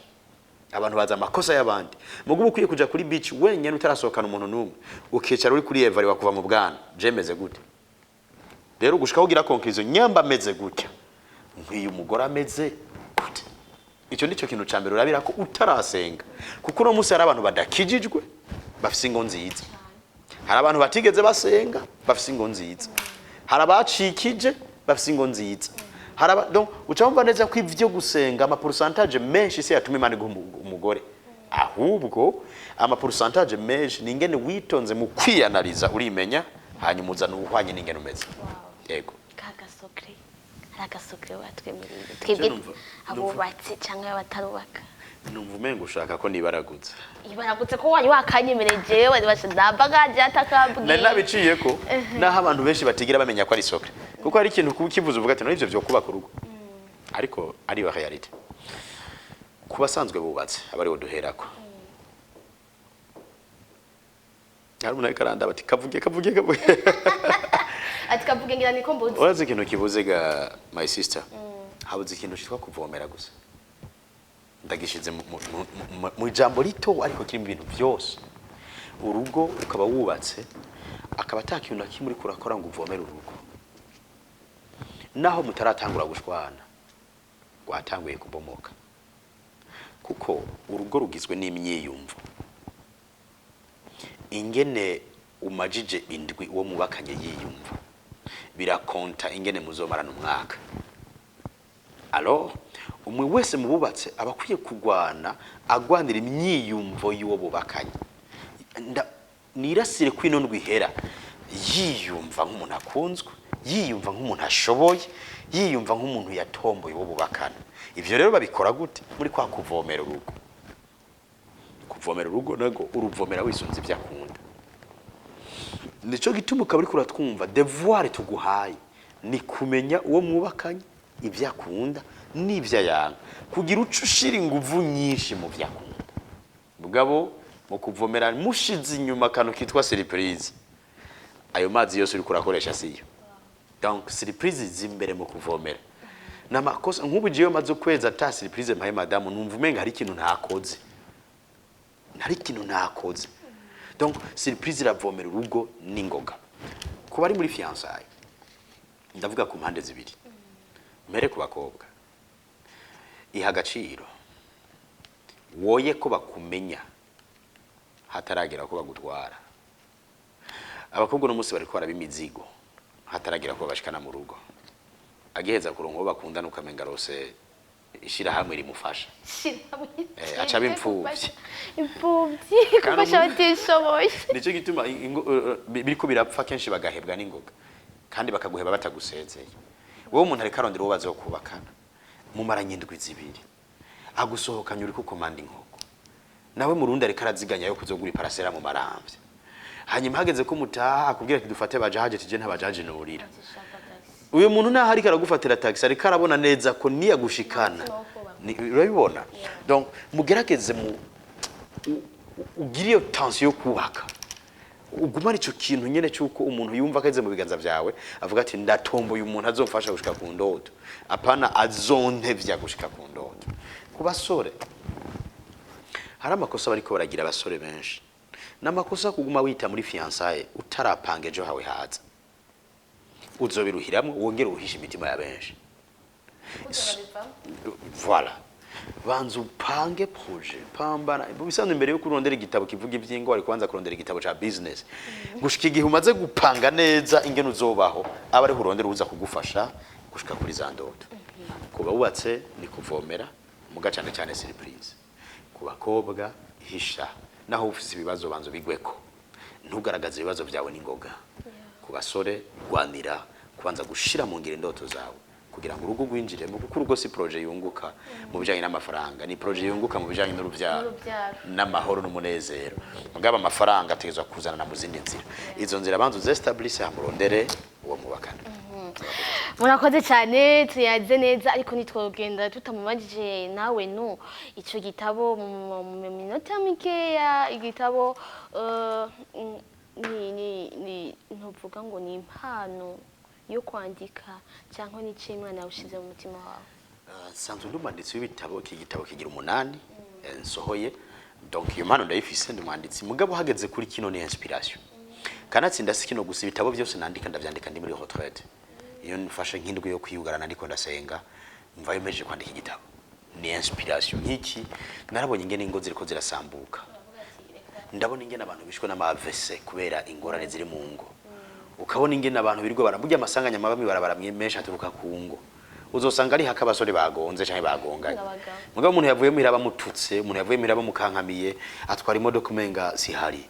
Abantu bazi amakosa y'abandi. Mugubu ukwiye kuja kuri beach wenyene utarasohokana umuntu n'umwe, ukicara uri kuri evari wakuva mu bwana: je meze gute? Rero gushika ugira conclusion, nyamba ameze gutya, nkwiye umugore ameze gute? Icyo nico kintu ca mbere urabira ko utarasenga, kuko uno munsi hari abantu badakijijwe bafise ingo nziza, hari abantu batigeze basenga bafise ingo nziza, hari abacikije. Bafise ingo nziza. Haraba donc uca wumva neza ko ivyo gusenga, ama pourcentage menshi se yatuma Imana iguha umugore, ahubwo ama pourcentage menshi ni ingene witonze mu kwiyanaliza, urimenya, hanyuma uzana ubuhwanye n'ingene umeze. Yego. Kagasokre, hari agasokre watwemereye twebwe abubatse cyangwa abatarubaka. Numva umenga ushaka ko nibaraguza. Ibaragutse ko wari wakanyemereye jewe, wari basha ndambaga atakambwiye. Nari nabiciye ko naho abantu benshi batigira bamenya ko ari secret, kuko hari ikintu kuba ukivuze uvuga ati: "No ivyo vyo kubaka urugo," ariko ariyo réalité. Ku basanzwe bubatse, aba ariwo duherako. Hari umuntu ariko arandaba ati: "Kavuge, kavuge, kavuge." Ati: "Kavuge, ngira niko mbuze." Urazi ikintu kibuze ga, my sister? Habuze ikintu cyitwa kuvomera gusa. Ndagishize mu ijambo rito, ariko kirimo ibintu byose. Urugo ukaba wubatse, akaba ata kintu na kimwe uriko urakora ngo uvomere urugo, naho mutaratangura gushwana rwatanguye kubomoka, kuko urugo rugizwe n'imyiyumvo. Ingene umajije indwi uwo mubakanye yiyumva birakonta ingene muzomarana umwaka. Alors umwe wese mu bubatse aba akwiye kugwana, agwanira imyiyumvo y'uwo bubakanye. Nirasire ko ino ndwi ihera yiyumva nk'umuntu akunzwe, yiyumva nk'umuntu ashoboye, yiyumva nk'umuntu yatomboye uwo bubakana. Ivyo rero babikora gute? Muri kwa kuvomera urugo. Kuvomera urugo nago uruvomera wisunze ibyo akunda. Nico gituma ukaba uriko uratwumva, devoir tuguhaye ni kumenya uwo mwubakanye, ibyo akunda n'ibyo ayanga, kugira uce ushira inguvu nyinshi mu byo akunda. Mugabo mu kuvomera mushize inyuma akantu kitwa surprise, ayo mazi yose uriko urakoresha siyo. Donc surprise zimbere mu kuvomera namakosa. Nk'ubu jewe maze ukwezi ata surprise mpaye madamu, numva umenga hari ikintu ntakoze, hari ikintu ntakoze. Donc surprise iravomera urugo n'ingoga. Kuba ari muri fiançailles, ndavuga ku mpande zibiri. Mbere ku bakobwa, iha agaciro, woye ko bakumenya hataragera ko bagutwara. Abakobwa uno munsi bariko baraba imizigo hataragera ko babashikana mu rugo. Agiheza kuronka uwo bakundana, ukamenga rose ishirahamwe rimufasha. Aca aba impfuvyi. Imfuvyi. Kandi gufasha abatishoboye. Nicyo gituma biriko birapfa kenshi, bagahebwa n'ingoga, kandi bakaguheba batagusezeye. Wowe umuntu ariko arondera uwo bazokubakana, mumaranye indwi 2, agusohokanye uriko ukomanda inkoko, nawe mu rundi ariko araziganya yo kuzogura iparasera mu Maramvya. Hanyuma hageze ko mutaha, akubwira ati: "Dufate bajaje." Tije nta bajaje nurira. Uyu muntu naho ariko aragufatira taxi, ariko arabona neza ko niyagushikana. Umutima wo kubaka. Urabibona? Donc mugerageze mu ugire iyo tension yo kubaka, ugumane ico kintu nyene cyuko umuntu yumva akeze mu biganza vyawe, avuga ati: "Ndatomboye umuntu azomfasha gushika ku ndoto, apana azontevya gushika ku ndoto." Ku basore, hari amakosa bariko baragira abasore benshi. N'amakosa kuguma wita muri fiançailles utarapanga ejo hawe haza. Uzobiruhiramwo, wongere uhishe imitima ya benshi. Voilà, banza upange projet, pambana. Mu bisanzwe, imbere yo kurondera igitabo kivuga ivy'ingo, wari kubanza kurondera igitabo ca business. Gushika igihe umaze gupanga neza ingene uzobaho, aba ariho urondera uza kugufasha gushika kuri za ndoto. Kuba wubatse ni kuvomera muga cane cane surprise. Ku bakobwa, hisha naho ufise ibibazo, banza ubigweko, ntugaragaze ibibazo vyawe n'ingoga. Ku basore, rwanira kubanza gushira mu ngiro indoto zawe kugira ngo urugo rwinjiremo, kuko urugo si projet yunguka mu bijanye n'amafaranga, ni projet yunguka mu bijanye n'uruvyaro N'uruvyaro. n'amahoro n'umunezero. Mugabo amafaranga ategerezwa kuzanana mu zindi nzira. Izo nzira banza uzestablise, hamurondere uwo mubakana. Murakoze cyane, tuyaze neza, ariko ntitwogenda tutamubajije nawe no icyo gitabo mu minota mikeya. Igitabo ni ntuvuga ngo ni impano yo kwandika cyangwa ni icyo Imana yawushyize mu mutima wawe? Nsanzwe ndi umwanditsi w'ibitabo. Iki gitabo kigira 8 nsohoye. Donc iyo mpano ndayifise, ndi umwanditsi. Mugabo hageze kuri kino, ni inspiration. Kanatsinda si kino gusa, ibitabo byose nandika ndavyandika ndi muri retraite. Iyo nfashe nk'indwi yo kwiyugarana ndiko ndasenga, mvayo mpejeje kwandika igitabo. Ni inspiration. Nk'iki narabonye ingene ingo ziriko zirasambuka, ndabona ingene abantu bishwe n'ama AVC kubera ingorane ziri mu ngo. Ukabona ingene abantu birirwa baraburya amasanganya mabi barabara menshi aturuka ku ngo. Uzosanga ari haka abasore bagonze canke bagonganye. N'abagabo. Mugabo umuntu yavuye muhira bamututse, umuntu yavuye muhira bamukankamiye, atwara imodoka umenga sihari.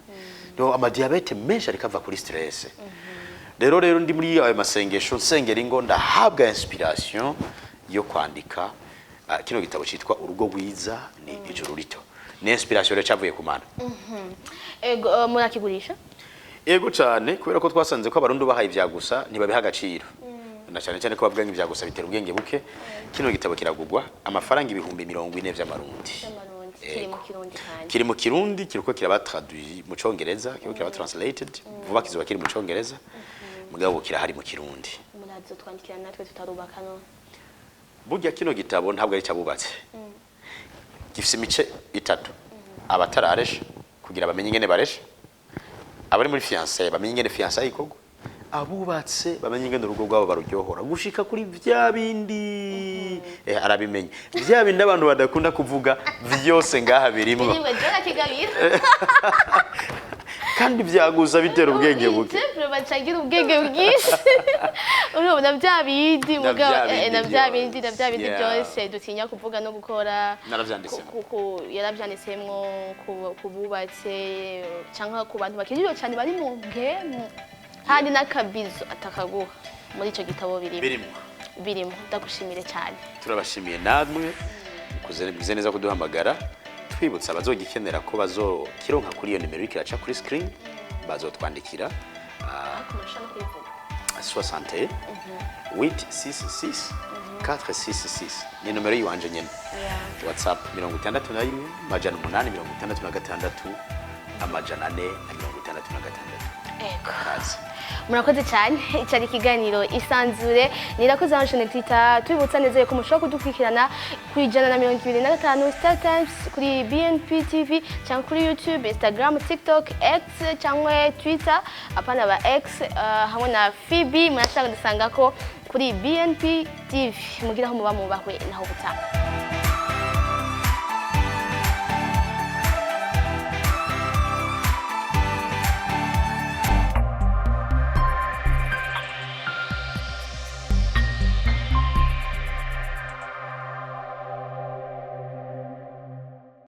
No amadiabète menshi ariko ava kuri stress. Rero ndi muri ayo masengesho, nsengera ingo, ndahabwa inspiration yo kwandika kino gitabo citwa Urugo Rwiza ni Ijuru Rito. Ni inspiration rero cavuye ku Mana. Ego, murakigurisha? Ego cyane, kubera ko twasanze ko Abarundi bahaye ivya gusa ntibabiha agaciro, na cyane cyane ko bavuga ngo ivya gusa bitera ubwenge buke. Kino gitabo kiragugwa amafaranga 40,000 vy'amarundi. By'amarundi. Kiri mu Kirundi kandi? Kiri mu Kirundi, kiriko kiraba traduit mu Congereza, kiriko kiraba translated vuba, kizoba kiri mu Congereza, mugabo kirahari mu Kirundi. Murazotwandikira natwe tutarubaka no? Burya kino gitabo ntabwo ari cyabubatse, gifise imice itatu: abatararesha kugira bamenye ingene baresha, abari muri fiançailles bamenye ingene fiançailles ikorwa, abubatse bamenye ingene urugo rwabo baruryohora, gushika kuri vya bindi arabimenya, vya bindi abantu badakunda kuvuga vyose ngaha birimwo. Birimwe, jora kigabira. Kandi vyaguza bitera ubwenge buke. Bacagira ubwenge bwinshi, urumva bya bindi Na mugabo vya bindi na bya bindi na bya bindi byose. Byose dutinya kuvuga no gukora. Naravyanditsemo. Yaravyanditsemwo ku bubatse cyangwa ku bantu bakijijwe cyane bari mu ngemu, hari n'akabizo atakaguha muri ico gitabo birimo. Birimwo. Birimo. Ndagushimire cyane. Turabashimiye namwe, mukuze mwize neza kuduhamagara. Twibutsa abazogikenera ko bazokironka kuri iyo nimero iriko iraca kuri screen, bazotwandikira. Ariko murashobora no kuyivuga. 61 866 466 ni nomero yiwanje nyene. WhatsApp 61 866 466. Ego. Kazi. Murakoze cyane. Cyari ikiganiro Isanzure. Nirakoze Ange Tita. Tubibutsa neza yuko mushobora kudukurikirana ku 125 Star Times, kuri BNP TV, cyangwa kuri YouTube, Instagram, TikTok, X cyangwa Twitter, apana ba X, hamwe na Phoebe. Murashaka dusanga ko kuri BNP TV. Mugiraho muba mubahwe naho butaha.